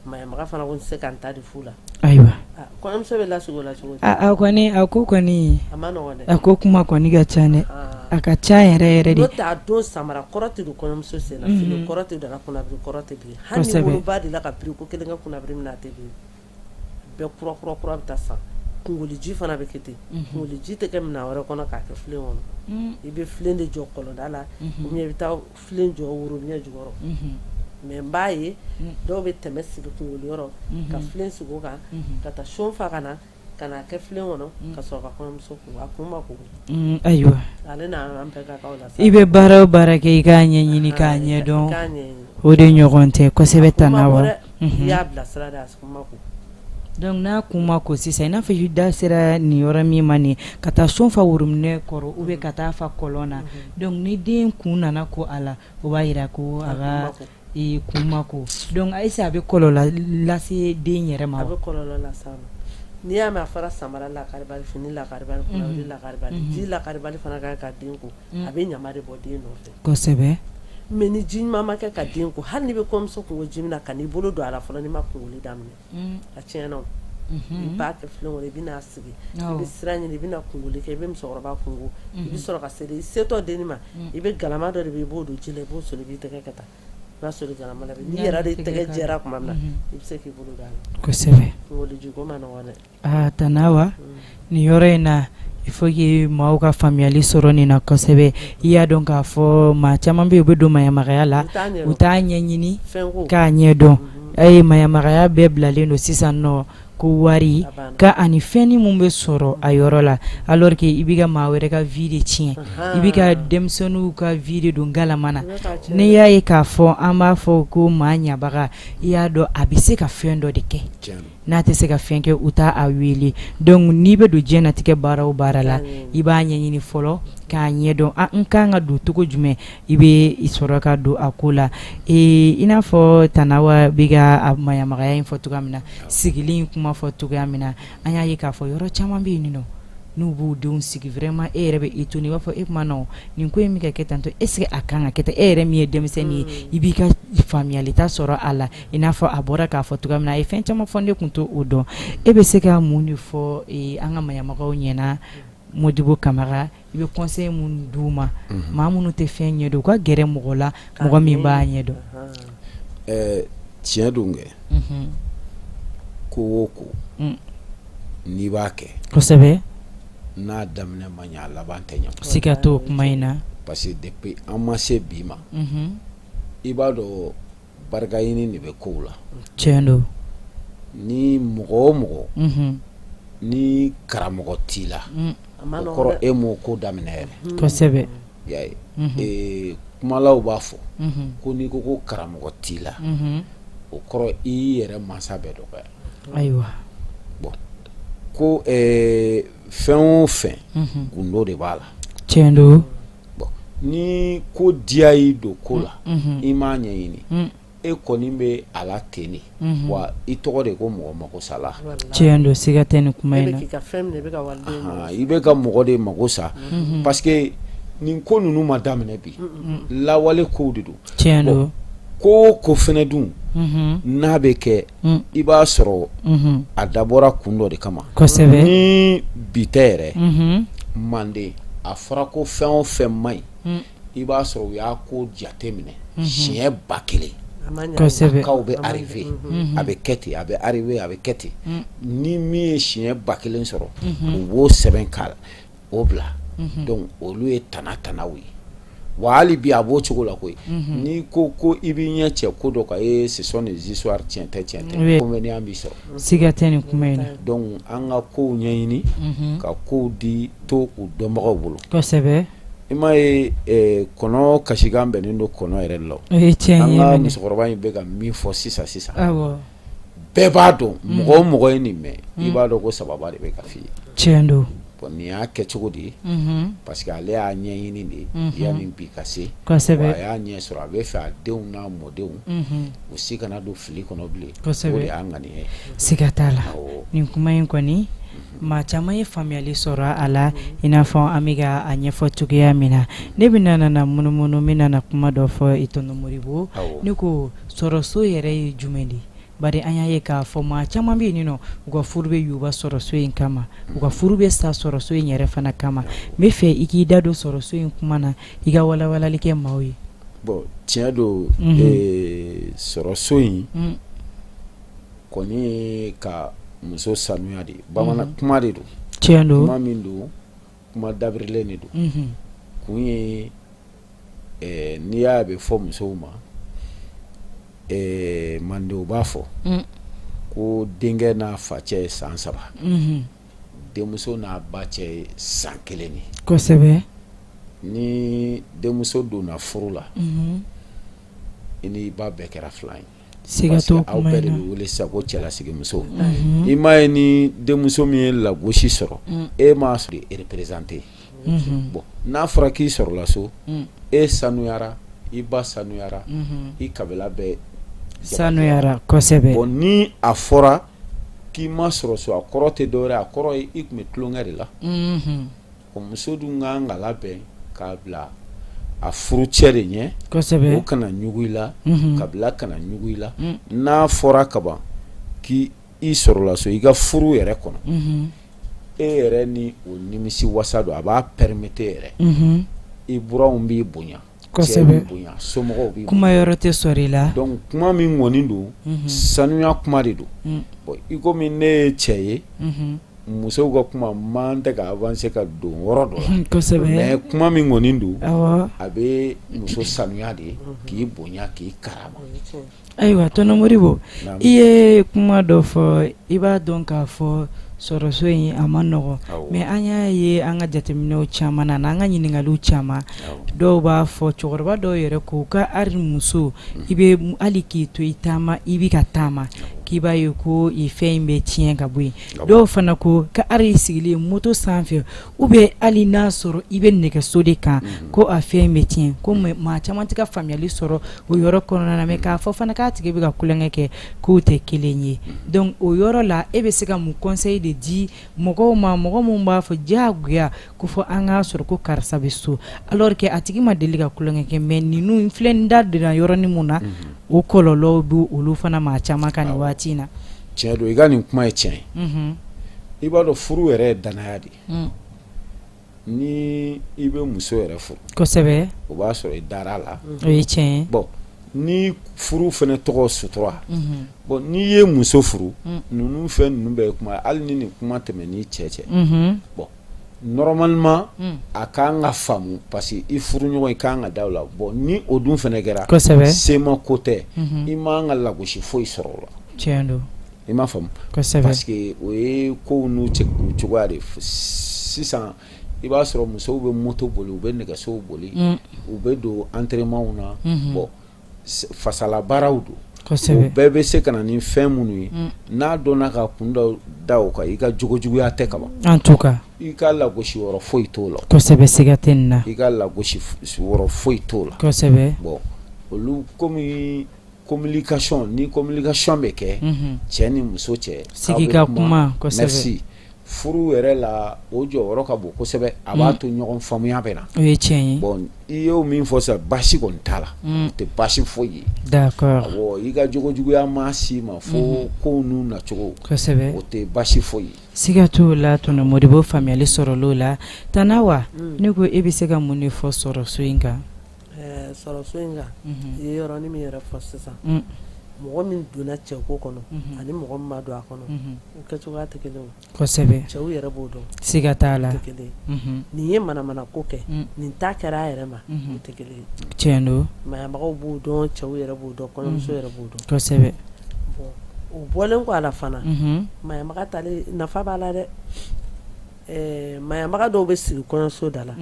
maɲanbaga fana ko n tɛ se ka n ta di fu la ayiwa Ah, kɔɲɔmuso bɛ lasigi o la cogo di a kɔni a ko kɔni a ma nɔgɔn dɛ a ko kuma kɔni ka ca dɛ Ah. a ka ca yɛrɛ yɛrɛ de n'o tɛ a don samara kɔrɔ tɛ don kɔɲɔmuso sen na fini kɔrɔ tɛ don a la kunnabiri kɔrɔ tɛ biri hali ni Kosɛbɛ. woloba delila ka biri ko kelen kɛ kunnabiri min na a tɛ biri bɛɛ kura kura kura bɛ taa san kungoliji fana bɛ kɛ ten kungoliji tɛ kɛ minɛn wɛrɛ kɔnɔ k'a kɛ filen kɔnɔ i bɛ filen de jɔ kɔlɔnda la ou bien i bɛ taa filen jɔ worobinɛ jukɔrɔ mais n b'a ye dɔw bɛ tɛmɛ sigi kungoli yɔrɔ ka filen sigi o kan ka taa son fa ka na ka n'a kɛ filen kɔnɔ ka sɔrɔ ka kɔɲɔmuso ko a kun ma ko Ayiwa ale n'an bɛɛ ka kan o la sa i bɛ baara o baara kɛ i k'a ɲɛɲini k'a ɲɛdɔn k'a ɲɛɲini o de ɲɔgɔn tɛ kosɛbɛ a kun ma Tana ko wa dɛ i y'a bilasira de a kun ma ko donc n'a kun ma ko sisan i n'a fɔ i da sera nin yɔrɔ min ma nin ka taa son fa worobinɛ kɔrɔ ou bien ka taa fa kɔlɔn na donc ni den kun nana ko a la o b'a jira ko a ka kun ma ko donc est-ce a bɛ kɔlɔlɔ lase den yɛrɛ ma a bɛ kɔlɔlɔ lase a ma n'i y'a mɛn a fɔra samara lakaribali fini lakaribali kunnabiri lakaribali ji lakaribali fana ka kan ka den ko a bɛ ɲama de bɔ den nɔfɛ kosɛbɛ mais ni ji ɲuman ma kɛ ka den ko hali n'i bɛ kɔɲɔmuso kunko ji min na kan'i bolo don a la fɔlɔ n'i ma kungoli daminɛ a tiɲɛna o i b'a kɛ filen kɔnɔ i bɛna sigi i bɛ sira ɲini i bɛna kungoli kɛ i bɛ musokɔrɔba kunko i bɛ sɔrɔ ka se i setɔ denni ma i bɛ galama dɔ de bɛ i b'o don ji la i b'o soli i b'i tɛgɛ kɛ tan i b'a soli galama la n'i yɛrɛ de tɛgɛ jɛra tuma min na i bɛ se k'i bolo don a la kosɛbɛ kungoli jiko man nɔgɔn dɛ Aa Tana Awa nin yɔrɔ in na il faut que maaw ka faamuyali sɔrɔ nin na kosɛbɛ i y'a dɔn k'a fɔ maa caman bɛ yen u bɛ don maɲamagaya la u t'a ɲɛɲini k'a ɲɛdɔn ayi maɲamagaya bɛɛ bilalen don sisan nɔ ko wari ka ani fɛn min bɛ sɔrɔ a yɔrɔ la alors que i bɛ ka maa wɛrɛ ka vie de tiɲɛ i bɛ ka denmisɛnninw ka vie de don galama na n'i y'a ye k'a fɔ an b'a fɔ ko maa ɲabaga i y'a dɔn a bɛ se ka fɛn dɔ de kɛ n'a tɛ se ka fɛn kɛ u t'a a wele donc n'i bɛ don diɲɛnatigɛ baara o baara la i b'a ɲɛɲini fɔlɔ k'a ɲɛdɔn n kan ka don cogo jumɛn i bɛ i sɔrɔ ka don a ko la i n'a fɔ Tana Awa bɛ ka maɲamagaya in fɔ cogoya min na sigili in kuma fɔ cogoya min na an y'a ye k'a fɔ yɔrɔ caman bɛ yen nɔ n'u b'u denw sigi vraiment e yɛrɛ bɛ i to i b'a fɔ e tuma nɔ nin ko in bɛ ka kɛ tan tɔ est-ce que a kan ka kɛ tan e yɛrɛ min ye denmisɛnnin ye i b'i ka faamuyali ta sɔrɔ a la i n'a fɔ a bɔra k'a fɔ cogoya min na a ye fɛn caman fɔ ne tun t'o dɔn e bɛ se ka mun de fɔ an ka maɲamagaw ɲɛna Modibo Kamara i bɛ conseil mun d'u ma maa minnu tɛ fɛn ɲɛdɔn u ka gɛrɛ mɔgɔ la mɔgɔ min b'a ɲɛdɔn tiɲɛ don kɛ ko o ko n'i b'a kɛ kosɛbɛ n'a daminɛ ma ɲɛ a laban tɛ ɲɛ siga t'o kuma in na parce que depuis an ma se bi ma i b'a dɔn barika ɲini de bɛ kow la tiɲɛ don ni mɔgɔ o mɔgɔ ni karamɔgɔ t'i la o kɔrɔ e m'o ko daminɛ yɛrɛ kosɛbɛ i y'a ye kumalaw b'a fɔ ko n'i ko ko karamɔgɔ t'i la o kɔrɔ i y'i yɛrɛ mansa bɛɛ dɔgɔya ayiwa bon ko fɛn o fɛn gundo de b'a la tiɲɛ don bon ni ko diya y'i don ko la i m'a ɲɛɲini e kɔni bɛ a la ten de wa i tɔgɔ de ko mɔgɔ magosala tiɲɛ don siga tɛ nin kuma in na i bɛ ka mɔgɔ de mago sa parce que Nin ko ninnu ma daminɛ bi, lawale kow de don. Tiɲɛ don. Ko o ko fana dun, n'a bɛ kɛ, i b'a sɔrɔ a dabɔra kun dɔ de kama. Kosɛbɛ. Ni bi tɛ yɛrɛ, manden a fɔra ko fɛn o fɛn man ɲi, i b'a sɔrɔ u y'a ko jate minɛ siɲɛ 1000. Kosɛbɛ. Cas bɛ arriver, a bɛ kɛ ten, a bɛ arriver, a bɛ kɛ ten. Ni min ye siɲɛ 1000 sɔrɔ, u b'o sɛbɛn ka o bila. Donc olu ye tana tanaw ye. Wa hali bi a b'o cogo la koyi. N'i ko ko i b'i ɲɛ cɛ ko dɔ kan, ee ce sont des histoires, tiɲɛ tɛ, tiɲɛ tɛ, inconvénient b'i sɔrɔ. Siga tɛ nin kuma in na. Donc an ka kow ɲɛɲini, ka kow di to u dɔnbagaw bolo. Kosɛbɛ. I m'a ye, kɔnɔ kasikan bɛnnen don kɔnɔ yɛrɛ la. O ye tiɲɛ ye. An ka musokɔrɔba in bɛ ka min fɔ sisan sisan. Awɔ. Bɛɛ b'a dɔn, mɔgɔ o mɔgɔ ye nin mɛn, i b'a dɔn ko sababa de bɛ ka f'i ye. Tiɲɛ don. Bon, nin y'a kɛcogo de ye, parce que ale y'a ɲɛɲini de yanni bi ka se. Kosɛbɛ. A y'a ɲɛ sɔrɔ, a bɛ fɛ a denw n'a mɔdenw, u si kana don fili kɔnɔ bilen. Kosɛbɛ. O de y'a ŋaniya ye. Siga t'a la. Awɔ. Nin kuma in kɔni, maa caman ye faamuyali sɔrɔ a la, i n'a fɔ an bɛ ka a ɲɛfɔ cogoya min na. Ne bɛna nana munumunu, n bɛna na kuma dɔ fɔ i tonton Modibo. Awɔ. Ne ko sɔrɔso yɛrɛ ye jumɛn de ye? Bari an y'a ye k'a fɔ maa caman bɛ yen nɔ, u ka furu bɛ yuba sɔrɔso in kama, u ka furu bɛ sa sɔrɔso in yɛrɛ fana kama. N bɛ fɛ i k'i da don sɔrɔso in kuma na, i ka walawalali kɛ maaw ye. Bon, tiɲɛ don, sɔrɔso in kɔni ye ka muso sanuya de ye. Bamanan kuma de don. Tiɲɛ don. Kuma min don, kuma dabirilen de don. Kun ye, n'i y'a bɛ fɔ musow ma, mandenw b'a fɔ ko denkɛ n'a fa cɛ ye san 3, denmuso n'a ba cɛ ye san 1 de. Kosɛbɛ. Ni denmuso donna furu la, i n'i ba bɛɛ kɛra filan ye. Siga t'o aw kuma bɛɛ in de na. bɛ wele sisan ko cɛlasigimuso. I m'a ye, ni denmuso min ye lagosi sɔrɔ, e m'a sɔrɔ représenter. Bon, n'a fɔra k'i sɔrɔla so, e sanuyara, i ba sanuyara, i kabila bɛɛ sanuyara. Kosɛbɛ. Bon, ni a fɔra k'i ma sɔrɔ so, a kɔrɔ tɛ dɔwɛrɛ, a kɔrɔ ye i tun bɛ tulonkɛ de la. O muso dun kan ka labɛn k'a bila a furucɛ de ɲɛ. O kana ɲugu i la, kabila kana ɲugu i la. N'a fɔra kaban k'i i sɔrɔla so, i ka furu yɛrɛ kɔnɔ, e yɛrɛ ni o nimisi wasa don, a b'a permettre yɛrɛ, i buranw b'i bonya, cɛ b'i bonya, somɔgɔw b'i Kuma yɔrɔ tɛ sɔrɔ i la. Donc kuma min kɔni don, sanuya kuma de don. Bon, i komi ne ye cɛ ye, musow ka kuma man tɛ ka avancer ka don yɔrɔ dɔ la. Mais kuma min kɔni don, a bɛ muso sanuya de, k'i bonya, k'i karama. Ayiwa, tonton Modibo, i ye kuma dɔ fɔ, i b'a dɔn k'a fɔ sɔrɔso in a ma nɔgɔn. Mais an y'a ye an ka jateminɛw caman na, n'an ka ɲininkaliw caman, dɔw b'a fɔ, cɛkɔrɔba dɔw yɛrɛ ko ka hali muso, i bɛ hali k'i to i taama, i bɛ ka taama, k'i b'a ye ko i fɛn in bɛ tiɲɛ ka bɔ yen. Dɔw fana ko ka hali i sigilen moto sanfɛ, ou bien hali n'a sɔrɔ i bɛ nɛgɛso de kan, ko a fɛn bɛ tiɲɛ. Ko maa caman tɛ ka faamuyali sɔrɔ o yɔrɔ kɔnɔna na. Mais k'a fɔ fana k'a tigi bɛ ka tulonkɛ kɛ, k'o tɛ kelen ye. Donc o yɔrɔ la, e bɛ se ka mun conseil de di mɔgɔw ma, mɔgɔ minnu b'a fɔ diyagoya ko fɔ an k'a sɔrɔ ko karisa bɛ so, alors que a tigi ma deli ka tulonkɛ kɛ? Mais ninnu filɛ, n da donna yɔrɔnin mun na, o kɔlɔlɔw bɛ olu fana maa caman kan nin waati in na. Tiɲɛ don, i ka nin kuma ye tiɲɛ ye. I b'a dɔn, furu yɛrɛ ye danaya de ye. Ni i bɛ muso yɛrɛ furu, o b'a sɔrɔ i dara a la. O ye tiɲɛ ye. Bon, ni furu fana tɔgɔ sutura. Bon, n'i ye muso furu, ninnu fɛn ninnu bɛɛ ye kuma, hali ni nin kuma tɛmɛ n'i cɛ cɛ, bon, normalement a kan ka faamu, parce que i furu ɲɔgɔn, i kan ka da o la. Bon, ni o dun fana kɛra, sema ko tɛ, i man ka lagosi foyi sɔrɔ o la. Tiɲɛ don. I m'a faamu? Parce que o ye kow n'u cɛ u cogoya de. Sisan i b'a sɔrɔ musow bɛ moto boli, u bɛ nɛgɛsow boli, u bɛ don entraînement na. Bon, fasala baaraw don. O bɛɛ bɛ se ka na ni fɛn minnu ye, n'a dɔnna ka kun dɔ da o kan, i ka jogojuguya tɛ kaban. En tout cas. I ka lagosi yɔrɔ foyi t'o la. Kosɛbɛ, siga tɛ nin na. I ka lagosi yɔrɔ foyi t'o la. Bon, olu komi communication, ni communication bɛ kɛ cɛ ni muso cɛ, sigi ka kuma. Merci. Furu yɛrɛ la o jɔyɔrɔ ka bon kosɛbɛ a b'a to ɲɔgɔn faamuya bɛ na o ye tiɲɛ ye bon i y'o min fɔ sisan baasi kɔni t'a la o tɛ baasi foyi ye d'accord i ka jogo juguya ma s'i ma fo kow n'u nacogo kosɛbɛ o tɛ baasi foyi ye siga t'o la tonton Modibo faamuyali sɔrɔla o la Tante Awa ne ko e bɛ se ka mun de fɔ sɔrɔso in kan Sɔrɔso in kan i ye yɔrɔnin min yɛrɛ fɔ sisan mɔgɔ min donna cɛko kɔnɔ ani mɔgɔ min ma don a kɔnɔ u kɛcogoya tɛ kelen kosɛbɛ cɛw yɛrɛ b'o dɔn siga t'a la tɛ kelen nin ye manamana ko kɛ nin ta kɛra a yɛrɛ ma o tɛ kelen tiɲɛ don maɲamagaw b'o dɔn cɛw yɛrɛ b'o dɔn kɔɲɔmuso yɛrɛ b'o dɔn kosɛbɛ bon o bɔlen kɔ a la fana maɲamaga tali nafa b'a la dɛ maɲamaga dɔw bɛ sigi kɔɲɔso da la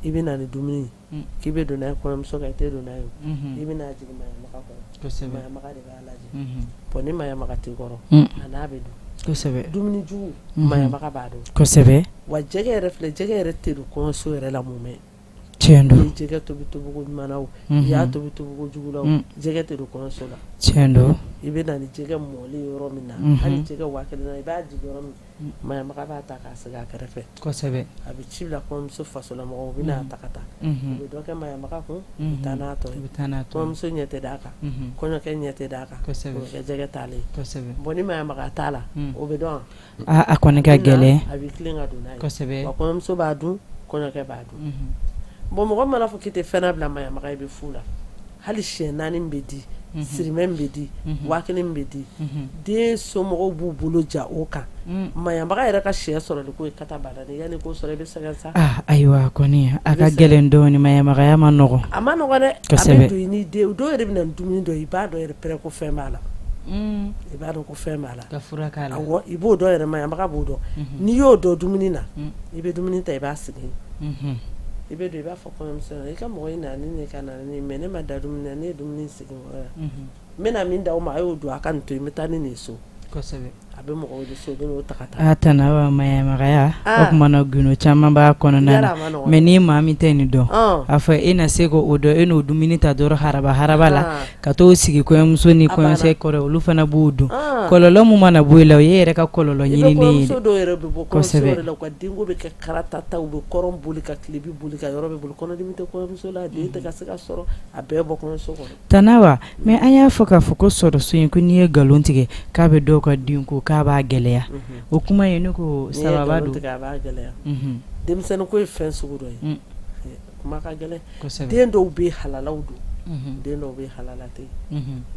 i bɛ na ni dumuni k'i bɛ don n'a ye kɔɲɔmuso kan i tɛ don n'a ye i bɛna jigin maɲamaga kɔrɔ maɲamaga de b'a lajɛ bon ni maɲamaga t'i kɔrɔ a n'a bɛ dun kosɛbɛ dumuni jugu maɲamaga b'a dɔn kosɛbɛ wa jɛgɛ yɛrɛ filɛ jɛgɛ yɛrɛ tɛ don kɔɲɔso yɛrɛ la mun mɛn tiɲɛ don i ye jɛgɛ tobi tobiko ɲuman na o i y'a tobi tobiko jugu la o jɛgɛ tɛ don kɔɲɔso la tiɲɛ don i bɛ na ni jɛgɛ mɔlen yɔrɔ min na hali jɛgɛ 1000 na i b'a jigin yɔrɔ min Maɲamaga b'a ta k'a sigi a kɛrɛfɛ kosɛbɛ a bɛ ci bila kɔɲɔmuso fasolamɔgɔw u bɛna ta ka taa u bɛ dɔ kɛ maɲamaga kun u bɛ taa n'a tɔ ye kɔɲɔmuso ɲɛ tɛ d'a kan kɔɲɔkɛ ɲɛ tɛ d'a kan o bɛ kɛ jɛgɛ taalen ye bon ni maɲamaga t'a la o bɛ dɔn wa a kɔni ka gɛlɛn a bɛ tilen ka don n'a ye kosɛbɛ wa kɔɲɔmuso b'a dun kɔɲɔkɛ b'a dun bon mɔgɔ mana fɔ k'i tɛ fɛn bila maɲamaga i bɛ fu la hali siyɛ naani bɛ di sirimɛ bɛ di 1000 bɛ di den somɔgɔw b'u bolo ja o kan maɲamaga yɛrɛ ka sɛ sɔrɔli ko ye kata bada yanni k'o sɔrɔ i bɛ sɛgɛn sa ayiwa kɔni a ka gɛlɛn dɔɔnin maɲamagaya ma nɔgɔn a ma nɔgɔn dɛ a bɛ don i ni den dɔw yɛrɛ bɛ na dumuni dɔ i b'a dɔn yɛrɛ pɛrɛ ko fɛn b'a la i b'a dɔn ko fɛn b'a la ka fura k'a la i b'o dɔn yɛrɛ maɲamaga b'o dɔn n'i y'o dɔn dumuni na i bɛ dumuni ta i b'a sigi i bɛ don i b'a fɔ kɔɲɔmuso i ka mɔgɔ in na ne ka na ni mais ne ma da dumuni na ne ye dumuni sigi n kɔrɔ yan n bɛna min d'aw ma a y'o dun a ka nin to yen n bɛ taa ni nin ye so a bɛ mɔgɔw de so u bɛ n'o ta ka taa Tante Awa maɲamagaya o tuma na gundo caman b'a kɔnɔna na mais ni maa min tɛ nin dɔn a fɔ e na se k'o dɔn e n'o dumuni ta dɔrɔn haraba haraba la ka t'o sigi kɔɲɔmuso ni kɔɲɔcɛ kɔrɔ olu fana b'o dun kɔlɔlɔ min mana bɔ i la o ye yɛrɛ ka kɔlɔlɔ ɲininen ye dɔw yɛrɛ bɛ bɔ kɔɲɔso la u ka denko bɛ kɛ karatata u bɛ kɔrɔn boli ka tilebin boli ka yɔrɔ bɛɛ boli kɔnɔdimi tɛ kɔɲɔmuso la den tɛ ka se ka sɔrɔ a bɛɛ bɔ kɔɲɔso kɔnɔ Tante Awa mais an y'a fɔ k'a fɔ ko sɔrɔso in ko n'i ye nkalon tigɛ k'a bɛ dɔw ka denko k'a b'a gɛlɛya o kuma in ne ko sababa don a b'a gɛlɛya denmisɛnnin ko ye fɛn sugu dɔ ye kuma ka gɛlɛn den dɔw bɛ halalaw don den dɔw bɛ halala tɛ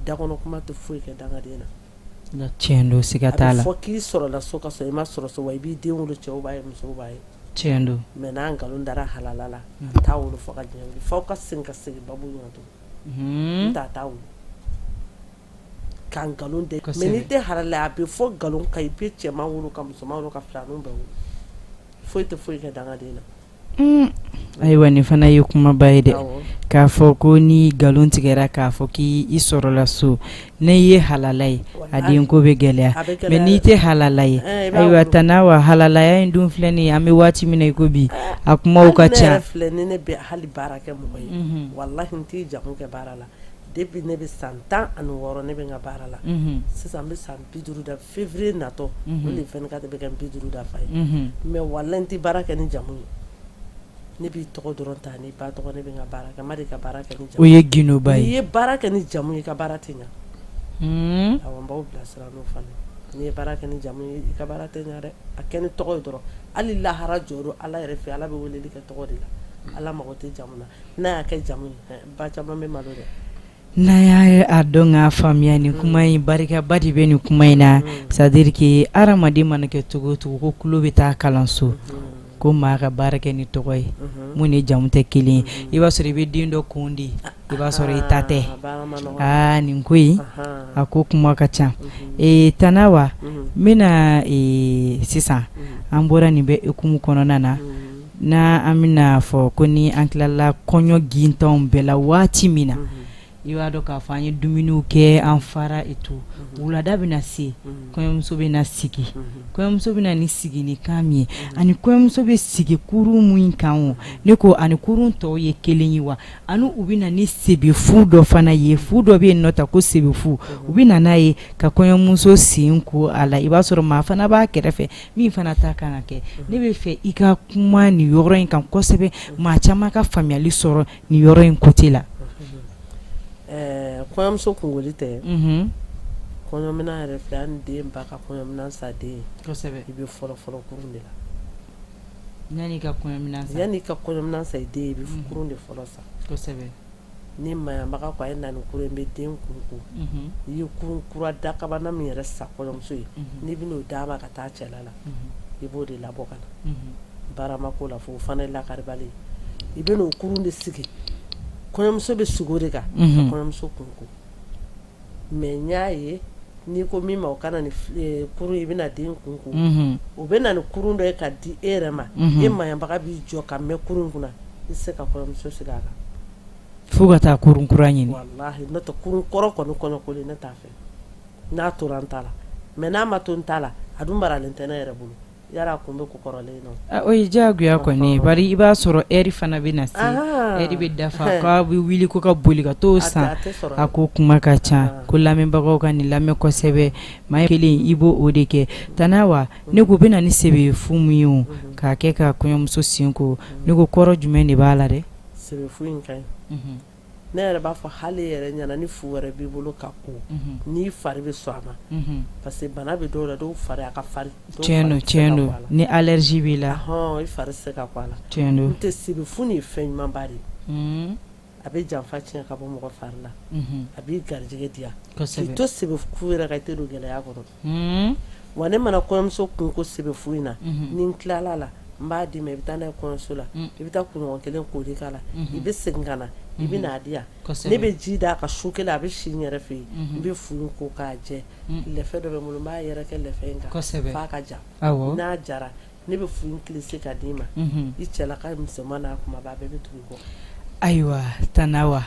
dakɔnɔ kuma tɛ foyi kɛ dangaden na tiɲɛ don siga t'a la fɔ k'i sɔrɔla so ka sɔrɔ i ma sɔrɔ so wa i b'i den wolo cɛw b'a ye musow b'a ye tiɲɛ don mais n'a nkalon dara halala la a t'a wolo fo ka diɲɛ wuli f'aw ka segin ka segin babu in kan tugun n t'a t'a wolo ka nkalon da mais n'i tɛ halala a bɛ fɔ nkalon kan i bɛ cɛman wolo ka musoman wolo ka filaninw bɛɛ wolo foyi tɛ foyi kɛ dangaden na Ayiwa nin fana ye kumaba ye dɛ k'a fɔ ko ni nkalon tigɛra k'a fɔ k'i sɔrɔla so n'i ye halala ye a den ko bɛ gɛlɛya mais n'i tɛ halala ye ayiwa Tante Awa halalaya in dun filɛ nin ye an bɛ waati min na i ko bi a kumaw ka ca filɛ ni ne bɛ hali baara kɛ mɔgɔ ye walahi n t'i jamu kɛ baara la depuis ne bɛ san 16 ne bɛ n ka baara la sisan n bɛ san 50 da février natɔ o le 24 bɛ kɛ n 50 dafa ye mais walahi n tɛ baara kɛ ni jamu ye ne b'i tɔgɔ dɔrɔn ta n'i ba tɔgɔ ne bɛ n ka baara kɛ n ma deli ka baara kɛ ni jamu o ye gindoba ye n'i ye baara kɛ ni jamu ye i ka baara tɛ ɲɛ awɔ n b'aw bilasira n'o fana ye n'i ye baara kɛ ni jamu ye i ka baara tɛ ɲɛ dɛ a kɛ ni tɔgɔ ye dɔrɔn hali lahara jɔ don Ala yɛrɛ fɛ Ala bɛ weleli kɛ tɔgɔ de la Ala mago tɛ jamu na n'a y'a kɛ jamu ye ba caman bɛ malo dɛ N'an y'a a dɔn k'a faamuya nin kuma in barikaba de bɛ nin kuma in na c'est à dire que hadamaden mana kɛ cogo o cogo ko tulo bɛ taa kalanso ko maa ka baara kɛ ni tɔgɔ ye mun ni jamu tɛ kelen ye i b'a sɔrɔ i bɛ den dɔ kun di i b'a sɔrɔ i ta tɛ aa nin ko in a ko kuma ka ca Tante Awa n bɛna sisan an bɔra nin bɛɛ hukumu kɔnɔna na n' an bɛna fɔ ko ni an tilala kɔɲɔ gintanw bɛɛ la waati min na I b'a dɔn k'a fɔ an ye dumuniw kɛ an fara et tout wulada bɛna se kɔɲɔmuso bɛna sigi kɔɲɔmuso bɛna ni sigi ni kan min ye ani kɔɲɔmuso bɛ sigi kurun min kan o ne ko ani kurun tɔw ye kelen ye wa ani u bɛ na ni sebefu dɔ fana ye fu dɔ bɛ yen nɔ ta ko sebefu u bɛ na n'a ye ka kɔɲɔmuso sen ko a la i b'a sɔrɔ maa fana b'a kɛrɛfɛ min fana ta kan ka kɛ ne bɛ fɛ i ka kuma nin yɔrɔ in kan kosɛbɛ maa caman ka faamuyali sɔrɔ nin yɔrɔ in côté la kɔɲɔmuso kunkoli tɛ kɔɲɔminɛn yɛrɛ filɛ an den ba ka kɔɲɔminɛn san den ye i bɛ fɔlɔ fɔlɔ kurun de la yanni ka kɔɲɔminɛn san yanni ka kɔɲɔminɛn san i den ye i bɛ kurun de fɔlɔ san kosɛbɛ ni maɲanbaga ko a ye na ni kurun n bɛ den kun ko i ye kurun kura dakabana min yɛrɛ san kɔɲɔmuso ye n'i bɛn'o d'a ma ka taa cɛla la i b'o de labɔ ka na barama ko la fo o fana ye lakaribali ye i bɛ n'o kurun de sigi kɔɲɔmuso bɛ sigi o de kan ka kɔɲɔmuso kun ko mais n y'a ye n'i ko min ma o ka na ni kurun i bɛna den kun ko o bɛ na ni kurun dɔ ye ka di e yɛrɛ ma e maɲanbaga b'i jɔ ka mɛn kurun kunna i tɛ se ka kɔɲɔmuso sigi a kan fo ka taa kurun kura ɲini walahi n'o tɛ kurun kɔrɔ kɔni kɔɲɔkolen ne t'a fɛ n'a tora n ta la mais n'a ma to n ta la a dun maralen tɛ ne yɛrɛ bolo yala a kun bɛ ko kɔrɔlen na o ye diyagoya kɔni bari i b'a sɔrɔ heure fana bɛ na se heure bɛ dafa k'a bɛ wuli ko ka boli ka t'o san a ko kuma ka ca ko lamɛnbagaw ka nin lamɛn kosɛbɛ maa kelen i b'o o de kɛ Tani Awa ne ko bɛ na ni sebefu min ye o k'a kɛ ka kɔɲɔmuso sen ko ne ko kɔrɔ jumɛn de b'a la dɛ sebefu in ka ɲi ne yɛrɛ b'a fɔ hali e yɛrɛ ɲɛna ni fu wɛrɛ b'i bolo ka ko n'i fari bɛ sɔn a ma parce que bana bɛ dɔw la dɔw fari a ka farin tiɲɛ don ni allergie b'i la i fari tɛ se ka ko a la tiɲɛ don n'o tɛ sebefu nin ye fɛn ɲumanba de ye a bɛ janfa tiɲɛ ka bɔ mɔgɔ fari la a b'i garijɛgɛ diya k'i to sebefu yɛrɛ kan i tɛ don gɛlɛya kɔnɔ wa ne mana kɔɲɔmuso kun ko sebefu in na ni n tilala la n b'a d'i ma i bɛ taa n'a ye kɔɲɔso la i bɛ taa kunɲɔgɔn kelen koli k'a la i bɛ segin ka na i bɛ n'a di yan ne bɛ ji d'a kan su kelen a bɛ si n yɛrɛ fɛ yen n bɛ fu in ko k'a jɛ lɛfɛ dɔ bɛ n bolo n b'a yɛrɛkɛ lɛfɛ in kan f'a ka ja n'a jara ne bɛ fu in kilisi ka d'i ma i cɛlaka misɛnman n'a kunbaba bɛɛ bɛ tugu i kɔ. Ayiwa Tani Awa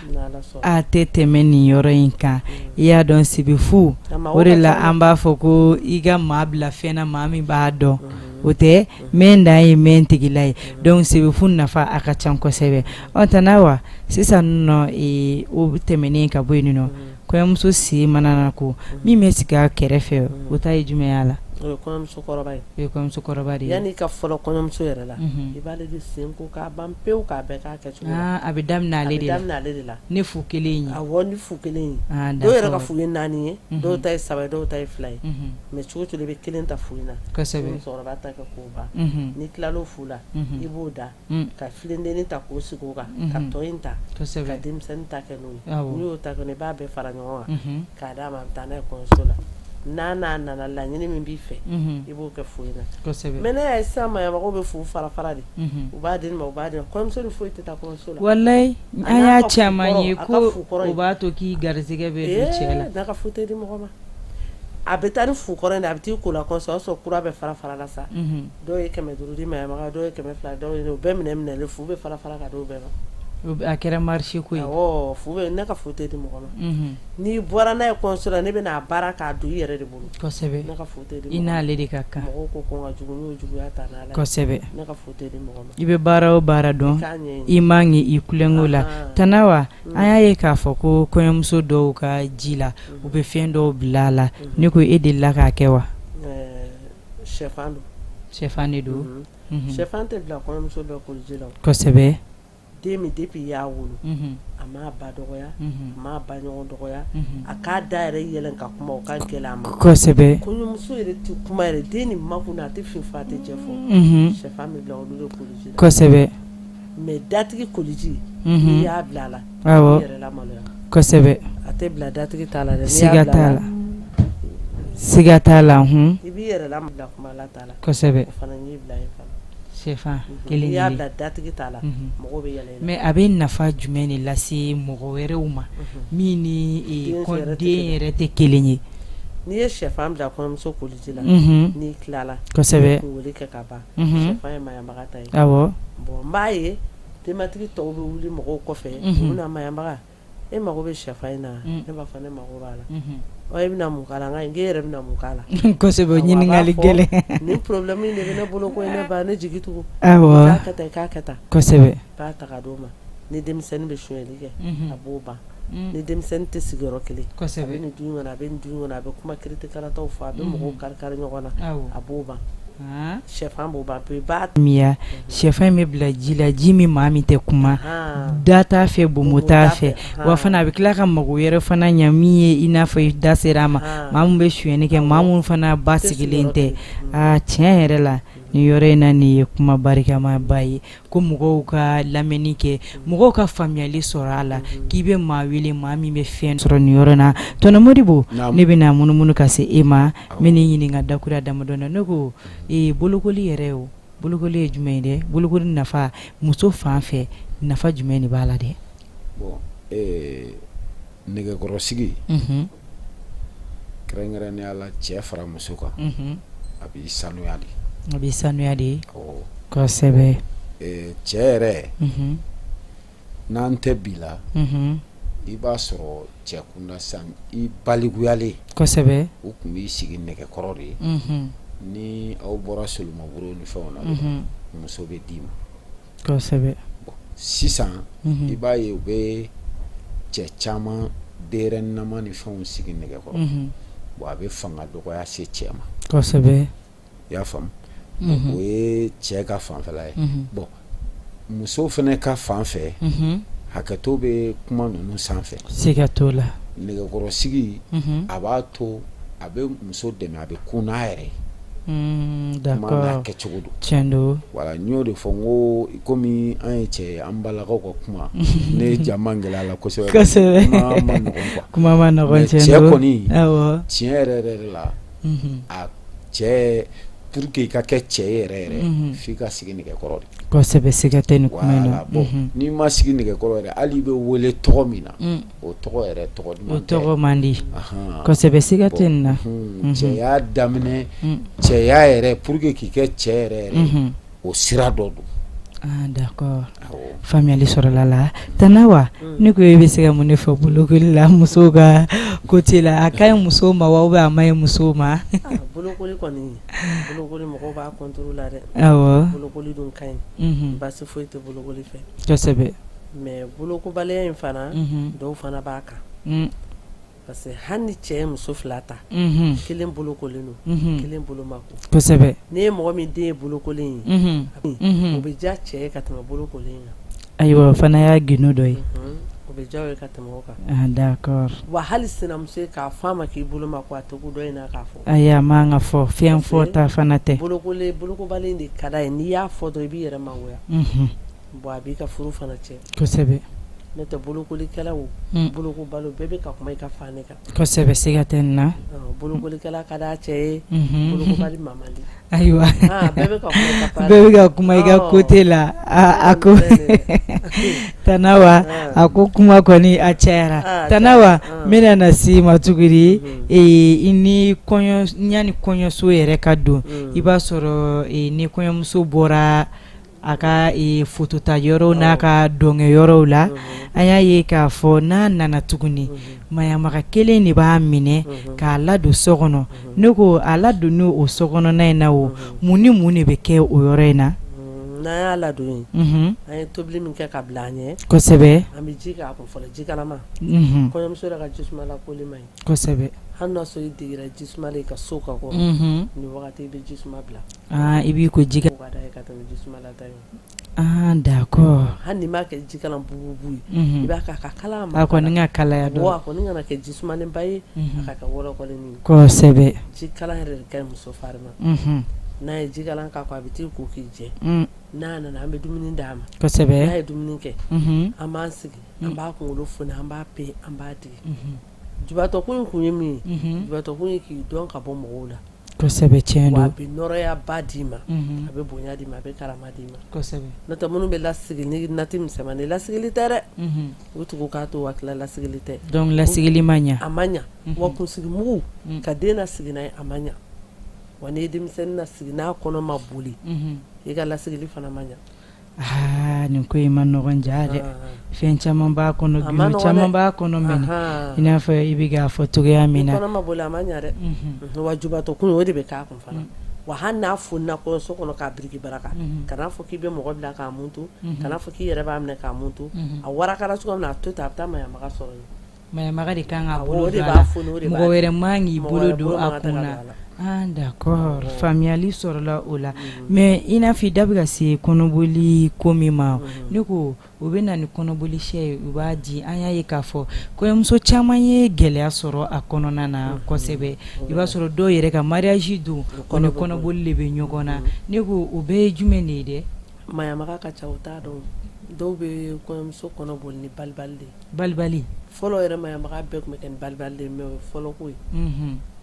a tɛ tɛmɛ nin yɔrɔ in kan i y'a dɔn sebefu o de la an b'a fɔ ko i ka maa bila fɛn na maa min b'a dɔn o tɛ mɛn dan ye mɛn tigila ye donc sebefu nafa a ka ca kosɛbɛ ɔ Tani Awa sisan nɔ o tɛmɛnen ka bɔ yen nɔ kɔɲɔmuso sen mana na ko min bɛ sigi a kɛrɛfɛ o ta ye jumɛn y'a la o ye kɔɲɔmusokɔrɔba ye o ye kɔɲɔmusokɔrɔba de ye yanni i ka fɔlɔ kɔɲɔmuso yɛrɛ la i b'ale de sen ko k'a ban pewu k'a bɛɛ k'a kɛcogo la a bɛ daminɛ ale de la a bɛ daminɛ ale de la ni fu kelen ye awɔ ni fu kelen ye dɔw yɛrɛ ka fu ye naani ye dɔw ta ye saba ye dɔw ta ye fila ye mais cogo o cogo i bɛ kelen ta fu in na kosɛbɛ musokɔrɔba ta kɛ k'o ban n'i tilal'o fu la i b'o da ka filendennin ta k'o sigi o kan ka tɔ in ta ka denmisɛnnin ta kɛ n'o ye n'i y'o ta kɛ i b'a bɛɛ fara ɲɔgɔn kan k'a d'a ma a bɛ taa n'a ye kɔɲɔso la n'a n'a nana laɲini min b'i fɛ i b'o kɛ fu in na mais ne y'a ye sisan maɲamɔgɔw bɛ fu fara fara de u b'a di ma u b'a di kɔɲɔmuso ni foyi tɛ taa kɔɲɔso la walayi an y'a caman ye ko o b'a to k'i garisɛgɛ bɛ don cɛ la n'a ka fu tɛ di mɔgɔ ma a bɛ taa ni fu kɔrɔ in a bɛ t'i ko la kɔɲɔso o y'a sɔrɔ kura bɛɛ fara fara la sa dɔw ye 500 di maɲanbaga dɔw ye 200 dɔw ye o bɛɛ minɛ minɛlen fu bɛ fara fara ka d'o bɛɛ ma a kɛra marché ko ye awɔ fu bɛ ne ka fu tɛ di mɔgɔ ma n'i bɔra n'a ye kɔɲɔso la ne bɛna a baara k'a don i yɛrɛ de bolo kosɛbɛ ne ka fu tɛ di i n'ale de ka kan mɔgɔw ko ko n ka jugu n y'o juguya ta n'Ala ye kosɛbɛ ne ka fu tɛ di mɔgɔ ma i bɛ baara o baara dɔn i man k'i tulonkɛ o la Tani Awa an y'a ye k'a fɔ ko kɔɲɔmuso dɔw ka ji la u bɛ fɛn dɔw bila a la ne ko e delila k'a kɛ wa shɛfan don shɛfan de don shɛfan tɛ bila kɔɲɔmuso bɛɛ koliji la kosɛbɛ den min depuis i y'a wolo a m'a ba dɔgɔya a m'a ba ɲɔgɔn dɔgɔya a k'a da yɛrɛ yɛlɛn ka kuma o ka gɛlɛn a ma kosɛbɛ kɔɲɔmuso yɛrɛ tɛ kuma yɛrɛ den ni makun a tɛ fin fɔ a tɛ jɛ fɔ shɛfan bɛ bila olu de koliji la kosɛbɛ mais datigi koliji n'i y'a bila a la i yɛrɛ lamaloya kosɛbɛ a tɛ bila datigi ta la dɛ siga t'a la siga t'a la i b'i yɛrɛ lamaloya kuma la t'a la kosɛbɛ o fana y'i bila yen fana shɛfan kelen n'i y'a bila datigi ta la mɔgɔw bɛ yɛlɛ mais a bɛ nafa jumɛn de lase mɔgɔ wɛrɛw ma min ni den yɛrɛ tɛ kelen ye n'i ye shɛfan bila kɔɲɔmuso koliji la n'i tilala kosɛbɛ koli kɛ ka ban shɛfan ye maɲanbaga ta ye awɔ bon n b'a ye denbatigi tɔw bɛ wuli mɔgɔw kɔfɛ u bɛna maɲanbaga E mago bɛ shɛfan in na ne b'a fɔ ne mago b'a la ɔ e bɛna mun k'a la n k'e yɛrɛ bɛna mun k'a la kosɛbɛ ɲininkali gɛlɛn nin problème in de bɛ ne bolo ko ne ba ne jigi tugu awɔ k'a kɛ tan k'a kɛ tan kosɛbɛ b'a ta ka d'o ma ni denmisɛnnin bɛ sonyali kɛ a b'o ban ni denmisɛnnin tɛ sigiyɔrɔ kelen a bɛ nin du in kɔnɔ a bɛ nin du in kɔnɔ a bɛ kuma kiritikarataw fɔ a bɛ mɔgɔw kari kari ɲɔgɔn na a b'o ban shɛfan b'o ban pewu i b'a miya shɛfan in bɛ bila ji la ji min maa min tɛ kuma da t'a fɛ bomo t'a fɛ wa fana a bɛ tila ka mago yɛrɛ fana ɲɛ min ye i n'a fɔ i da sera a ma maa min bɛ sonyali kɛ maa min fana ba sigilen tɛ aa tiɲɛ yɛrɛ la nin yɔrɔ in na nin ye kuma barikamaba ye ko mɔgɔw ka lamɛnni kɛ mɔgɔw ka faamuyali sɔrɔ a la k'i bɛ maa wele maa min bɛ fɛn sɔrɔ nin yɔrɔ na tɔntɔn Modibo ne bɛna munumunu ka se e ma n bɛn'i ɲininka dakuruya damadɔ na ne ko ee bolokoli yɛrɛ o bolokoli ye jumɛn ye dɛ bolokoli nafa muso fan fɛ nafa jumɛn de b'a la dɛ bon nɛgɛkɔrɔsigi kɛrɛnkɛrɛnnenya la cɛ fara muso kan a b'i sanuya de a b'i sanuya de kosɛbɛ cɛ yɛrɛ n'an tɛ bi la i b'a sɔrɔ cɛ kunda san i balikuyalen kosɛbɛ u tun b'i sigi nɛgɛkɔrɔ de ye ni aw bɔra solomaburo ni fɛnw na muso bɛ d'i ma kosɛbɛ sisan i b'a ye u bɛ cɛ caman denyɛrɛninama ni fɛnw sigi nɛgɛkɔrɔ bon a bɛ fanga dɔgɔya se cɛ ma kosɛbɛ i y'a faamu o ye cɛ ka fanfɛla ye bon muso fana ka fan fɛ hakɛto bɛ kuma ninnu sanfɛ siga t'o la nɛgɛkɔrɔsigi a b'a to a bɛ muso dɛmɛ a bɛ kun n'a yɛrɛ ye d'accord n'a kɛcogo don tiɲɛ don voilà n y'o de fɔ n ko komi an ye cɛ ye an balakaw ka kuma ne ja man gɛlɛn a la kosɛbɛ kosɛbɛ kuma man nɔgɔn quoi kuma man nɔgɔn mais tiɲɛ cɛ don kɔni awɔ tiɲɛ yɛrɛ yɛrɛ la a cɛ pour que i ka kɛ cɛ ye yɛrɛ yɛrɛ f'i ka sigi nɛgɛkɔrɔ de kosɛbɛ siga tɛ nin kuma in na voilà bon n'i ma sigi nɛgɛkɔrɔ yɛrɛ hali i bɛ wele tɔgɔ min na o tɔgɔ yɛrɛ tɔgɔ duman o tɔgɔ man di kosɛbɛ siga tɛ nin na cɛya daminɛ cɛya yɛrɛ pour que k'i kɛ cɛ yɛrɛ yɛrɛ o sira dɔ don ah d'accord faamuyali sɔrɔla la tante wa ne ko e bɛ se ka mun de fɔ bolokoli la musow ka côté la a ka ɲi musow ma wa ou bien a man ɲi musow ma bolokoli kɔni bolokoli mɔgɔw b'a contre la dɛ awɔ bolokoli dun ka ɲi baasi foyi tɛ bolokoli fɛ kosɛbɛ mais bolokobaliya in fana dɔw fana b'a kan parce que hali ni cɛ ye muso fila ta kelen bolokolen don kelen bolo ma ko kosɛbɛ n'i ye mɔgɔ min den ye bolokolen ye o bɛ diya cɛ ye ka tɛmɛ bolokolen kan ayiwa o fana y'a gindo dɔ ye o bɛ diya o ye ka tɛmɛ o kan d'accord wa hali sinamuso ye k'a fɔ a ma k'i bolo ma ko a tɛ kun dɔ in na k'a fɔ ayi a man ka fɔ fɛn fɔta fana tɛ bolokobali de ka d'a ye n'i y'a fɔ dɔrɔn i b'i yɛrɛ mangoya bon a b'i ka furu fana tiɲɛ kosɛbɛ n'o tɛ bolokolikɛla o bolokobali bɛɛ bɛ ka kuma i ka fan de kan kosɛbɛ siga tɛ nin na bolokolikɛla ka d'a cɛ ye bolokobali ma man di ayiwa bɛɛ bɛ ka kuma i ka côté la a ko tante wa a ko kuma kɔni a cayara tante wa n bɛna na s'i ma tuguni i ni kɔɲɔ yanni kɔɲɔso yɛrɛ ka don i b'a sɔrɔ ni kɔɲɔmuso bɔra a ka fotota yɔrɔw n'a ka dɔnkɛ yɔrɔw la an y'a ye k'a fɔ n'a nana tuguni maɲamaga kelen de b'a minɛ k'a ladon so kɔnɔ ne ko a ladon o so kɔnɔna in na o mun ni mun de bɛ kɛ o yɔrɔ in na n'an y'a ladon yen an ye tobili min kɛ ka bila an ɲɛ kosɛbɛ an bɛ ji k'a kun fɔlɔ ji kalaman kɔɲɔmuso yɛrɛ ka ji suma lakoli man ɲi kosɛbɛ hali n'a sɔrɔ i degera ji suma la i ka so ka kɔrɔ nin wagati i bɛ ji suma bila Aa i b'i ko ji ka d'a ye ka tɛmɛ ji suma lata ye ah d'accord hali n'i m'a kɛ jikalan bububu ye i b'a k'a ka kalan a kɔni ka kalaya dɔɔni wa a kɔni kana kɛ ji sumanenba ye a ka kɛ wɔlɔkɔlennin ye kosɛbɛ jikalan yɛrɛ de ka ɲi muso fari ma n'a ye jikalan k'a ko a bɛ t'i ko k'i jɛ n'a nana an bɛ dumuni d'a ma kosɛbɛ n'a ye dumuni kɛ an b'an sigi an b'a kunkolo foni an b'a pe an b'a digi jubatɔ kun in kun ye min ye jubatɔ kun ye k'i dɔn ka bɔ mɔgɔw la Kosɛbɛ tiɲɛ don, wa a bɛ nɔrɔyaba d'i ma, unhun, a bɛ bonya d'i ma a bɛ karama d'i ma, kosɛbɛ, n'o tɛ minnu bɛ lasigi ni nati misɛnmanin lasigili tɛ dɛ, unhun, u tugu k'a to waati la lasigili tɛ donc lasigili ma ɲɛ, a ma ɲɛ wa kunsigi mugu ka den lasigi n'a ye a ma ɲɛ wa n'i ye denmisɛnnin lasigi n'a kɔnɔ ma boli, unhun, i ka lasigili fana ma ɲɛ. Aa nin ko in ma nɔgɔn ja dɛ fɛn caman b'a kɔnɔ gundo caman b'a kɔnɔ mɛ i n'a fɔ i bɛ k'a fɔ cogoya min na kɔnɔ ma boli a ma ɲɛ dɛ wa jubatɔ kun o de bɛ k'a kun fana wa hali n'a fonina kɔɲɔso kɔnɔ k'a biriki baraka kan'a fɔ k'i bɛ mɔgɔ bila k'a muntu kan'a fɔ k'i yɛrɛ b'a minɛ k'a muntu a warakala cogo min na a to ten a bɛ taa maɲamaga sɔrɔ yen Maɲamaga de kan k'a bolo don a la mɔgɔ wɛrɛ man k'i bolo don a kun na ah d'accord faamuyali sɔrɔla o la mais i n'a fɔ i da bɛ ka se kɔnɔboli ko min ma ne ko u bɛ na ni kɔnɔboli sɛ ye u b'a di an y'a ye k'a fɔ kɔɲɔmuso caman ye gɛlɛya sɔrɔ a kɔnɔna na kosɛbɛ i b'a sɔrɔ dɔw yɛrɛ ka mariage don o ni kɔnɔboli de bɛ ɲɔgɔn na ne ko o bɛɛ ye jumɛn de ye dɛ maɲamaga ka ca u t'a dɔn dɔw bɛ kɔɲɔmuso kɔnɔ boli ni balibali de ye Balibali fɔlɔ yɛrɛ maɲamaga bɛɛ tun bɛ kɛ ni balibali de ye mais o ye fɔlɔ ko ye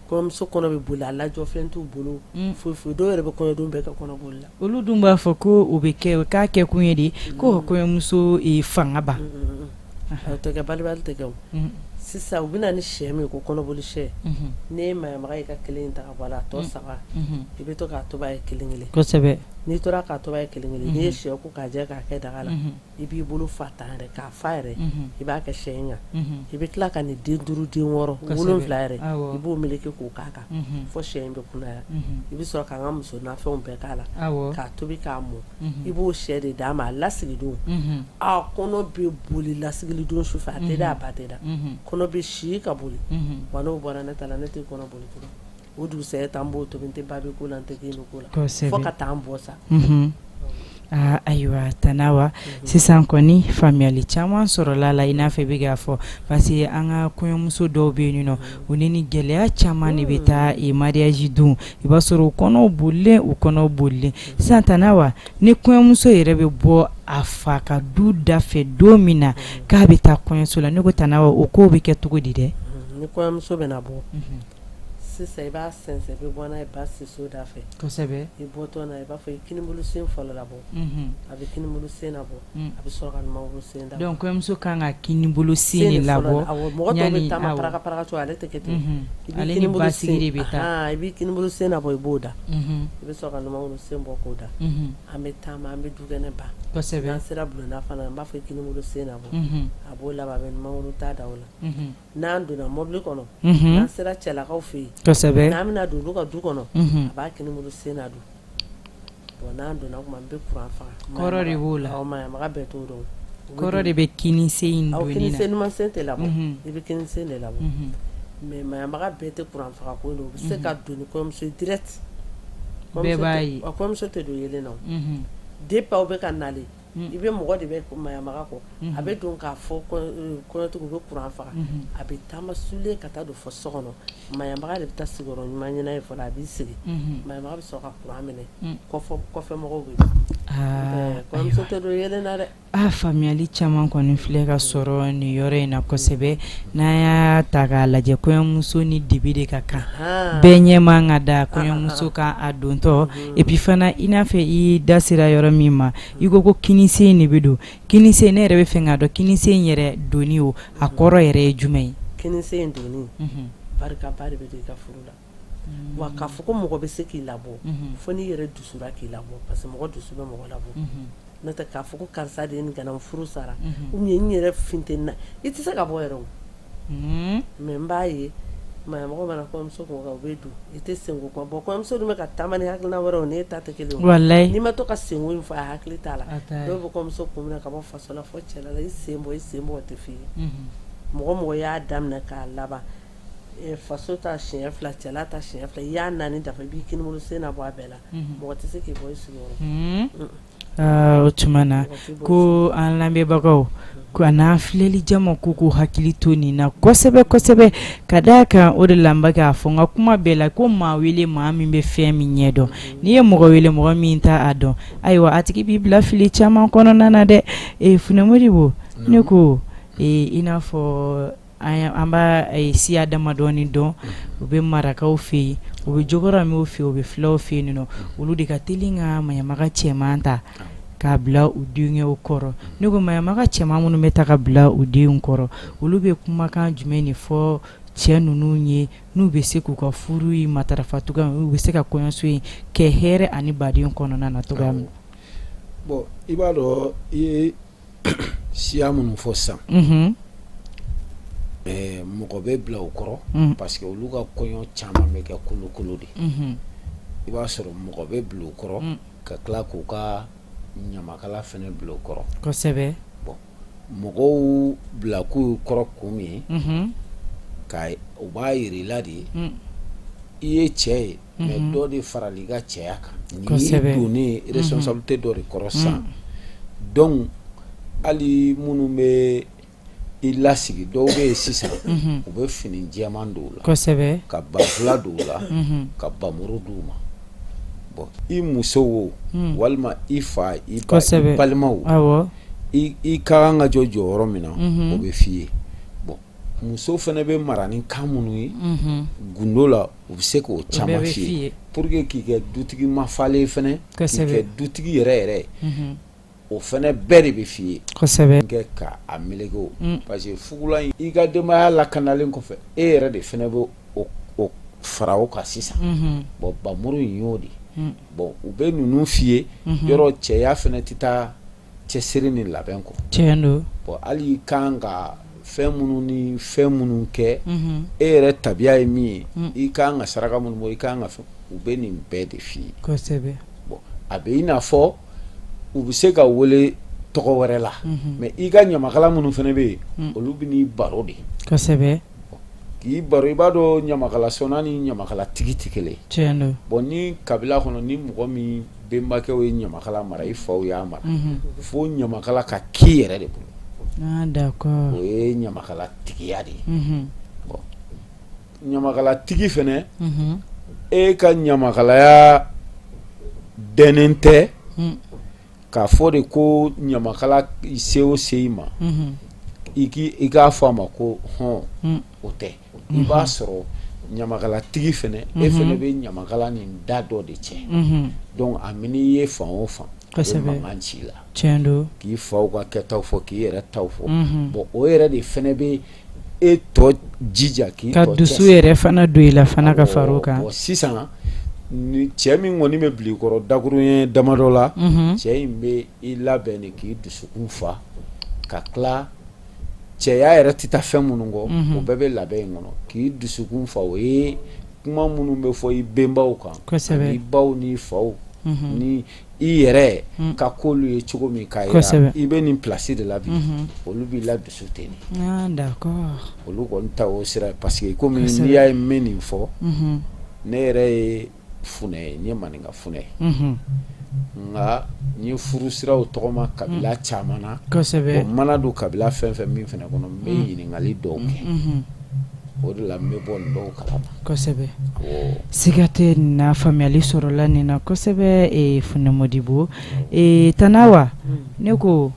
kɔɲɔmuso kɔnɔ bɛ boli a lajɔfɛn t'u bolo foyi foyi dɔw yɛrɛ bɛ kɔɲɔdon bɛɛ kɛ kɔnɔboli la olu dun b'a fɔ ko o bɛ kɛ k'a kɛ kun ye de ko ka kɔɲɔmuso fanga ban o tɛ kɛ balibali tɛ kɛ o sisan u bɛ na ni sɛ min ko kɔnɔboli sɛ n'i ye maɲamaga y'i ka kelen ta ka bɔ a la a tɔ saba i bɛ to k'a tobi a ye kelen kelen kosɛbɛ n'i tora k'a tobi a ye kelen kelen n'i ye sɛ ko k'a jɛ k'a kɛ daga la I b'i bolo fa tan yɛrɛ k'a fa yɛrɛ i b'a kɛ sɛ in kan i bɛ tila ka nin den 5 den 6 7 yɛrɛ i b'o meleke k'o k'a kan fo sɛ in bɛ kunnaya i bɛ sɔrɔ k'an ka muso nafɛnw bɛɛ k'a la k'a tobi k'a mɔ i b'o sɛ de d'a ma a lasigi don a kɔnɔ bɛ boli lasigili don su fɛ a tɛ da a ba tɛ da kɔnɔ bɛ si ka boli wa n'o bɔra ne ta la ne tɛ kɔnɔ boli tugun o dugusɛjɛ ta n b'o tobi n tɛ babi ko la n tɛ geni ko la fo ka taa n bɔ sa aa ayiwa Tani Awa sisan kɔni faamuyali caman sɔrɔla la i n'a fɔ i bɛ k'a fɔ parce que an ka kɔɲɔmuso dɔw bɛ yen nɔ u ni ni gɛlɛya caman de bɛ taa mariage don i b'a sɔrɔ u kɔnɔw bolilen u kɔnɔw bolilen sisan Tani Awa ni kɔɲɔmuso yɛrɛ bɛ bɔ a fa ka du da fɛ don min na k'a bɛ taa kɔɲɔso la ne ko Tani Awa o kow bɛ kɛ cogo di dɛ ni kɔɲɔmuso bɛna bɔ Sisan i b'a sɛnsɛn i bɛ bɔ n'a ye ba siso da fɛ, kosɛbɛ, i bɔtɔ n'a ye i b'a fɔ i kinibolo sen fɔlɔ labɔ, unhun, a bɛ kinibolo sen labɔ, a bɛ sɔrɔ ka numanbolo sen ta donc kɔɲɔmuso ka kan ka kinibolo sen de labɔ awɔ mɔgɔ tɔw bɛ taama paraka paraka cogo ale tɛ kɛ ten, unhun, ale ni basigi de bɛ taa, anhan i b'i kinibolo sen labɔ i b'o da, unhun, i bɛ sɔrɔ ka numanbolo sen bɔ k'o da, unhun, an bɛ taama an bɛ dukɛnɛ ban, kosɛbɛ, n'an sera bulonda fana na n b'a fɔ i kinibolo sen labɔ, unhun, a b'o labɔ a bɛ numanbolo ta da o la, unhun N'an donna mɔbili kɔnɔ n'an sera cɛlakaw fɛ yen kosɛbɛ n'an bɛna don olu ka du kɔnɔ a b'a kinibolo sen nadon bon n'an donna tuma n bɛ kuran faga kɔrɔ de b'o la maɲamaga bɛɛ t'o dɔn kɔrɔ de bɛ kini sen in donni na kini sen numan sen tɛ labɔ i bɛ kini sen de labɔ mais maɲamaga bɛɛ tɛ kuran faga ko u bɛ se ka don ni kɔɲɔmuso ye direct bɛɛ b'a ye kɔɲɔmuso tɛ don yeelen na depuis aw bɛ ka nalen i bɛ mɔgɔ de bɛ maɲamaga kɔ a bɛ don k'a fɔ kɔɲɔtigiw bɛ kuran faga a bɛ taama sulen ka taa don fo so kɔnɔ maɲamaga de bɛ taa sigiyɔrɔ ɲuman ɲini ye fɔlɔ a b'i sigi maɲamaga bɛ sɔrɔ ka kuran minɛ kɔfɛ mɔgɔw bɛ kɔɲɔmuso tɛ don yeelen na dɛ A faamuyali caman kɔni filɛ ka sɔrɔ nin yɔrɔ in na kosɛbɛ n'an y'a ta k'a lajɛ kɔɲɔmuso ni dibi de ka kan bɛɛ ɲɛ man ka da kɔɲɔmuso kan a dontɔ et puis fana i n'a fɔ i da sera yɔrɔ min ma i ko ko kinisen de bɛ don kinisen ne yɛrɛ bɛ fɛ k'a dɔn kinisen yɛrɛ donni o a kɔrɔ yɛrɛ ye jumɛn ye kinisen donni barikaba de bɛ don i ka furu la wa k'a fɔ ko mɔgɔ bɛ se k'i labɔ fo n'i yɛrɛ dusura k'i labɔ parce que mɔgɔ dusu bɛ mɔgɔ labɔ n'o tɛ k'a fɔ ko karisa de ye nin kɛ n na n furu sara ou bien n yɛrɛ funteni na i tɛ se ka bɔ yɛrɛ o mais n b'a ye maɲamɔgɔw mana kɔɲɔmuso kun kan u bɛ don i tɛ senko kuma bon kɔɲɔmuso dun bɛ ka taama ni hakilina wɛrɛ o n'e ta tɛ kelen ye walayi n'i ma to ka senko in fɔ a hakili t'a la dɔw bɛ kɔɲɔmuso kun minɛ ka bɔ faso la fo cɛla la i sen bɔ i sen bɔ o tɛ f'i ye mɔgɔ o mɔgɔ y'a daminɛ k'a laban faso ta siɲɛ fila cɛla ta siɲɛ fila i y'a naani dafa i b'i kinibolo sen nabɔ a bɛɛ la mɔgɔ tɛ se k'i bɔ i sigiyɔrɔ O tuma na ko an lamɛnbagaw ko an'an filɛli jama ko k'u hakili to nin na kosɛbɛ kosɛbɛ ka d'a kan o de la n bɛ k'a fɔ n ka kuma bɛɛ la ko maa wele maa min bɛ fɛn min ɲɛ dɔn n'i ye mɔgɔ wele mɔgɔ min t'a dɔn ayiwa a tigi b'i bila fili caman kɔnɔna na dɛ Funɛ Modibo ne ko i n'a fɔ An b'a siya damadɔni dɔn u bɛ marakaw fɛ yen u bɛ jɔkɔrɔmɛw fɛ yen u bɛ fulaw fɛ yen nɔ olu de ka teli ka maɲamaga cɛman ta k'a bila u denkɛw kɔrɔ ne ko maɲamaga cɛman minnu bɛ ta ka bila u denw kɔrɔ olu bɛ kumakan jumɛn de fɔ cɛ ninnu ye n'u bɛ se k'u ka furu in matarafa cogoya min u bɛ se ka kɔɲɔso in kɛ hɛrɛ ani baden kɔnɔna na cogoya min. Bon, i b'a dɔn, i ye siya minnu fɔ sisan, mɔgɔ bɛ bila u kɔrɔ parce que olu ka kɔɲɔ caman bɛ kɛ kolokolo de. I b'a sɔrɔ mɔgɔ bɛ bila u kɔrɔ ka tila k'u ka ɲamakala fana bila u kɔrɔ. Kosɛbɛ. Bon, mɔgɔw bila k'u kɔrɔ kun min ye, ka u b'a yira i la de i ye cɛ ye, mais dɔ de farala i ka cɛya kan. Nin y'i donnen responsabilité dɔ de kɔrɔ sisan. Donc hali minnu bɛ i lasigi, dɔw bɛ yen sisan, u bɛ fini jɛman don u la, kosɛbɛ, ka banfula don u la, ka bamuru d'u ma. Bon, i muso wo, walima i fa, i ba, i balimaw, i ka kan ka jɔ jɔyɔrɔ min na, o bɛ f'i ye. Bon, muso fana bɛ mara ni kan minnu ye gundo la, u bɛ se k'o caman f'i ye pour que k'i kɛ dutigi mafalen fana, k'i kɛ dutigi yɛrɛ yɛrɛ ye. O fana bɛɛ de bɛ f'i ye. Kosɛbɛ. Kɛ ka a meleke o, parce que fugulan i ka denbaya lakanalen kɔfɛ, e yɛrɛ de fana bɛ o fara o kan sisan. Bon, bamuru in y'o de. Bon, u bɛ ninnu f'i ye yɔrɔ, cɛya fana tɛ taa cɛsiri ni labɛn kɔ. Tiɲɛ don. Bon, hali i kan ka fɛn minnu ni fɛn minnu kɛ, e yɛrɛ tabiya ye min ye, i kan ka saraka minnu bɔ, i kan ka fɛn, u bɛ nin bɛɛ de f'i ye. Kosɛbɛ. Bon, a bɛ i n'a fɔ u bɛ se ka wele tɔgɔ wɛrɛ la, mais i ka ɲamakala minnu fana bɛ yen, olu bɛ n'i baro de. Kosɛbɛ. K'i baro, i b'a dɔn ɲamakala sɔnna ni ɲamakala tigi tɛ kelen. Tiɲɛ don. Bon, ni kabila kɔnɔ, ni mɔgɔ min benbakɛw ye ɲamakala mara, i faw y'a mara, fo ɲamakala ka k'i yɛrɛ de bolo. Ah, d'accord. O ye ɲamakala tigiya de ye. Bon, ɲamakala tigi fana, e ka ɲamakalaya dɛnnen tɛ k'a fɔ de ko ɲamakala se o se i ma, i k'a fɔ a ma ko hɔn, o tɛ. I b'a sɔrɔ ɲamakalatigi fana, e fana bɛ ɲamakala nin da dɔ de cɛ. Donc a mana i ye fan o fan, a bɛ mankan ci i la. Tiɲɛ don. K'i faw ka kɛtaw fɔ, k'i yɛrɛ taw fɔ. Bon, o yɛrɛ de fana bɛ e tɔ jija k'i ka dusu yɛrɛ fana don i la fana ka fara o kan. Bon, sisan ni cɛ min kɔni bɛ bila i kɔrɔ dakuruɲɛ damadɔ la, cɛ in bɛ i labɛn de k'i dusukun fa ka tila. Cɛya yɛrɛ tɛ taa fɛn minnu kɔ, o bɛɛ bɛ labɛn in kɔnɔ k'i dusukun fa. O ye kuma minnu bɛ fɔ i benbaw kan, i baw ni faw ni i yɛrɛ ka k'olu ye cogo min, k'a jira i bɛ nin place de la bi, olu b'i la dusu ten. D'accord. Olu kɔni ta o sira, parce que komi n'i y'a ye n bɛ nin fɔ, ne yɛrɛ ye funɛ ye, n ye maninka funɛ ye, nka n ye furu siraw tɔgɔma kabila caman na. Kosɛbɛ. N mana don kabila fɛn fɛn min fana kɔnɔ, n bɛ ɲininkali dɔw kɛ, o de la n bɛ bɔ nin dɔw kalama. Kosɛbɛ, siga tɛ nin na, faamuyali sɔrɔla nin na kosɛbɛ. Funɛ Modibo, Tana Awa, ne ko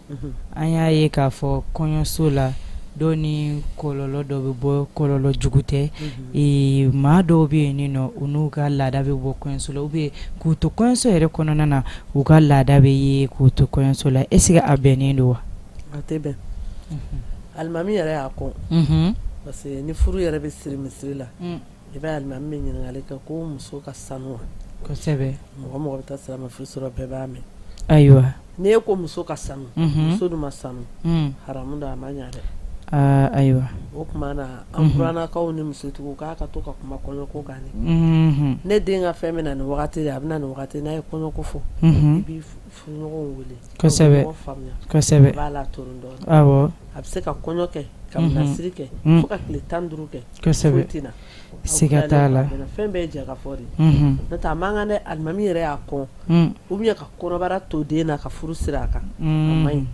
an y'a ye k'a fɔ kɔɲɔso la, dɔw ni kɔlɔlɔ dɔ bɛ bɔ, kɔlɔlɔ jugu tɛ. Maa dɔw bɛ yen nin nɔ, u n'u ka laada bɛ bɔ kɔɲɔso la, ou bien k'u to kɔɲɔso yɛrɛ kɔnɔna na, u ka laada bɛ ye k'u to kɔɲɔso la. Est-ce que a bɛnnen don wa? A tɛ bɛn. Alimami yɛrɛ y'a kɔn, parce que ni furu yɛrɛ bɛ siri misiri la, i b'a ye alimami bɛ ɲininkali kɛ ko muso ka sanu wa? Kosɛbɛ. Mɔgɔ mɔgɔ bɛ taa silamɛ furu sɔrɔ, bɛɛ b'a mɛn. Ayiwa. N'i e ko muso ka sanu, muso dun ma sanu, haramu don, a ma ɲa dɛ. Ayiwa. O tuma na, an burannakaw ni musotigiw k'a ka to ka kuma kɔɲɔko kan. Ne den ka fɛn bɛ na nin wagati de, a bɛ na nin wagati. N'a ye kɔɲɔko fɔ, i b'i furuɲɔgɔnw wele. Kosɛbɛ. Faamuya. Kosɛbɛ. A b'a la tɔrɔ dɔɔnin. Awɔ. A bɛ se ka kɔɲɔ kɛ, ka bilasiri kɛ, fo ka tile 15 kɛ. Kosɛbɛ. Foyi tɛ na. Siga t'a la. Fɛn bɛɛ ye jɛ ka fɔ de. N'o tɛ, a man kan dɛ. Alimami yɛrɛ y'a kɔn, ou bien ka kɔnɔbara to den na ka furu siri a kan, a man ɲi.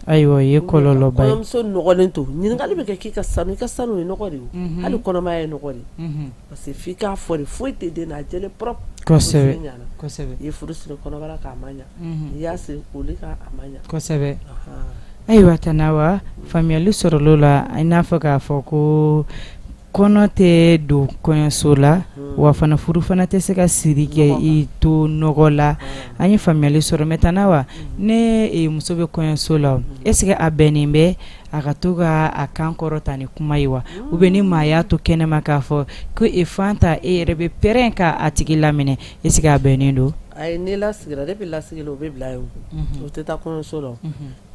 Ayiwa, o ye kɔlɔlɔba ye. Kɔɲɔmuso nɔgɔlen to, ɲininkali bɛ kɛ k'i ka sanu, i ka sanu ye nɔgɔ de ye, hali kɔnɔmaya ye nɔgɔ de ye, parce que f'i k'a fɔ de, foyi tɛ den na, a jɛlen propre. Kosɛbɛ. Kosɛbɛ. I ye furu siri kɔnɔbara kan, a ma ɲa. I y'a siri koli kan, a ma ɲa. Kosɛbɛ. Ayiwa, Tana Awa, faamuyali sɔrɔla o la. I n'a fɔ k'a fɔ ko kɔnɔ tɛ don kɔɲɔso la, wa fana furu fana tɛ se ka siri kɛ i to nɔgɔ la. An ye faamuyali sɔrɔ. Mais Tana Awa, ne muso bɛ kɔɲɔso la, est-ce que a bɛnnen bɛ a ka to ka a kan kɔrɔta ni kuma ye wa? Ou bien ni maa y'a to kɛnɛma k'a fɔ ko e Fanta, e yɛrɛ bɛ pɛrɛn k'a tigi laminɛ, est-ce que a bɛnnen don? Ayi, n'i lasigira, depuis lasigi o bɛ bila yen, o tɛ taa kɔɲɔso la.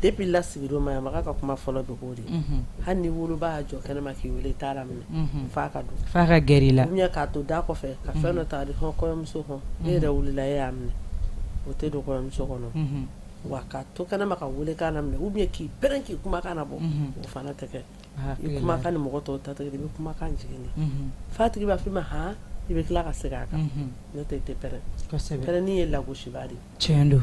Depuis lasigi maɲamaga ka kuma fɔlɔ bɛ k'o de ye. Hali ni woloba y'a jɔ kɛnɛma k'i wele, i t'a laminɛ f'a ka don. F'a ka gɛrɛ i la. Ou bien k'a to da kɔfɛ ka fɛn dɔ ta di hɔn kɔɲɔmuso hɔn, e yɛrɛ wulila, e y'a minɛ, o tɛ don kɔɲɔmuso kɔnɔ. Wa ka to kɛnɛma ka welekan laminɛ, ou bien k'i pɛrɛn k'i kumakan labɔ, o fana tɛ kɛ. I kumakan ni mɔgɔ tɔw ta tɛ kelen, i bɛ kumakan jigin de f'a tigi b'a f'i ma han, i bɛ tila ka segin a kan. N'o tɛ, i tɛ pɛrɛn. Pɛrɛnni ye lagosiba de ye. Tiɲɛ don,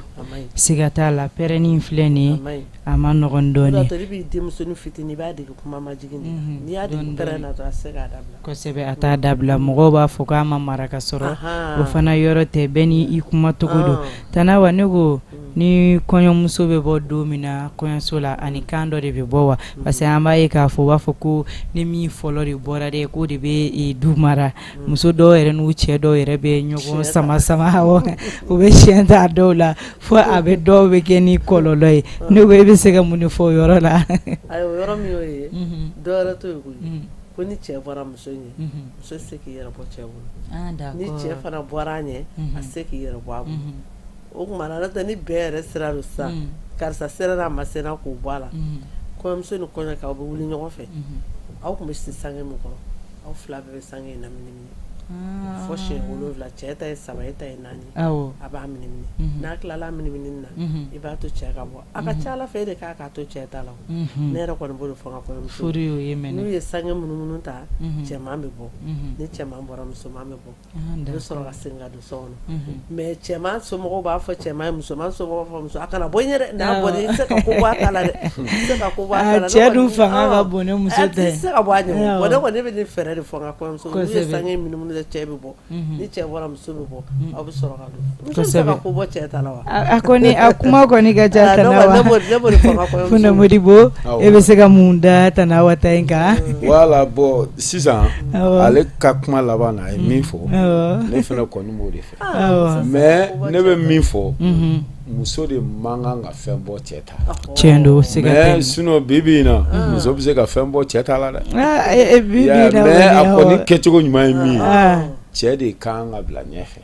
siga t'a la. Pɛrɛnni filɛ nin ye, a ma nɔgɔn dɔɔnin. I b'i denmusonin fitinin, i b'a dege kuma majigin de la. N'i y'a dege pɛrɛn na dɔrɔn, a tɛ se k'a dabila. Kosɛbɛ, a t'a dabila. Mɔgɔw b'a fɔ k'a ma mara ka sɔrɔ o fana yɔrɔ tɛ, bɛɛ ni i kumacogo don. Tana Awa, ne ko ni kɔɲɔmuso bɛ bɔ don min na kɔɲɔso la, ani kan dɔ de bɛ bɔ wa? Parce que an b'a ye k'a fɔ, u b'a fɔ ko ni min fɔlɔ de bɔra dɛ, k'o de bɛ du mara. Muso dɔw yɛrɛ n'u cɛ dɔw yɛrɛ bɛ ɲɔgɔn sama sama, u bɛ siɲɛ ta dɔw la, fo a bɛ dɔw bɛ kɛ ni kɔlɔlɔ ye. Ne ko e bɛ se ka mun de fɔ o yɔrɔ la? Ayi, o yɔrɔ min y'o ye, dɔ wɛrɛ t'o ye koyi. Ko ni cɛ bɔra muso ɲɛ, muso tɛ se k'i yɛrɛ bɔ cɛ bolo. Ni cɛ fana bɔra a ɲɛ, a tɛ se k'i yɛrɛ bɔ a bolo. O tuma na, n'o tɛ, ni bɛɛ yɛrɛ sira don sisan, karisa sera n'a ma sera k'o bɔ a la, kɔɲɔmuso ni kɔɲɔkɛ, aw bɛ wuli ɲɔgɔn fɛ. Aw tun bɛ si sange min kɔrɔ, aw fila bɛɛ bɛ sange in laminimini fo siɲɛ 7. Cɛ ta ye 3, e ta ye 4. A b'a minimini. N'a tilala minimini na, i b'a to cɛ ka bɔ. A ka ca Ala fɛ, e de kan k'a to cɛ ta la. Ne yɛrɛ kɔni b'o de fɔ n ka kɔɲɔmuso, n'u ye sange munumunu ta, cɛman bɛ bɔ. Ni cɛman bɔra, musoman bɛ bɔ. I bɛ sɔrɔ ka segin ka don so kɔnɔ. Mais cɛman somɔgɔw b'a fɔ cɛman ye, musoman somɔgɔw b'a fɔ muso, a kana bɔ n ɲɛ dɛ, n'a bɔra, i tɛ se ka ko bɔ a ta la dɛ, i tɛ se ka ko bɔ a ta la. Cɛ dun fanga ka bon ni muso ta ye. I tɛ se ka bɔ a ɲɛ. Bon, ne kɔni bɛ nin fɛɛrɛ de fɔ n ka kɔɲɔmuso, n'u ye sange munumunu dɛ, cɛ bɛ bɔ. Ni cɛ bɔra, muso bɛ bɔ, aw bɛ sɔrɔ ka don. Muso bɛ se ka ko bɔ cɛ ta la wa? A kɔni, a kuma kɔni ka ca. Tana Awa, ne b'o de fɔ n ka kɔɲɔmuso. Funa Modibo, e bɛ se ka mun da Tana Awa ta in kan? Voilà, bon, sisan ale ka kuma laban na, a ye min fɔ, ne fana kɔni b'o de fɛ. Mais ne bɛ min fɔ, muso de man kan ka fɛn bɔ cɛ ta la. Tiɲɛ don, siga tɛ. Mais sinon, bi bi in na, muso bɛ se ka fɛn bɔ cɛ ta la dɛ. Mais a kɔni kɛcogo ɲuman ye min ye, cɛ de kan ka bila ɲɛfɛ.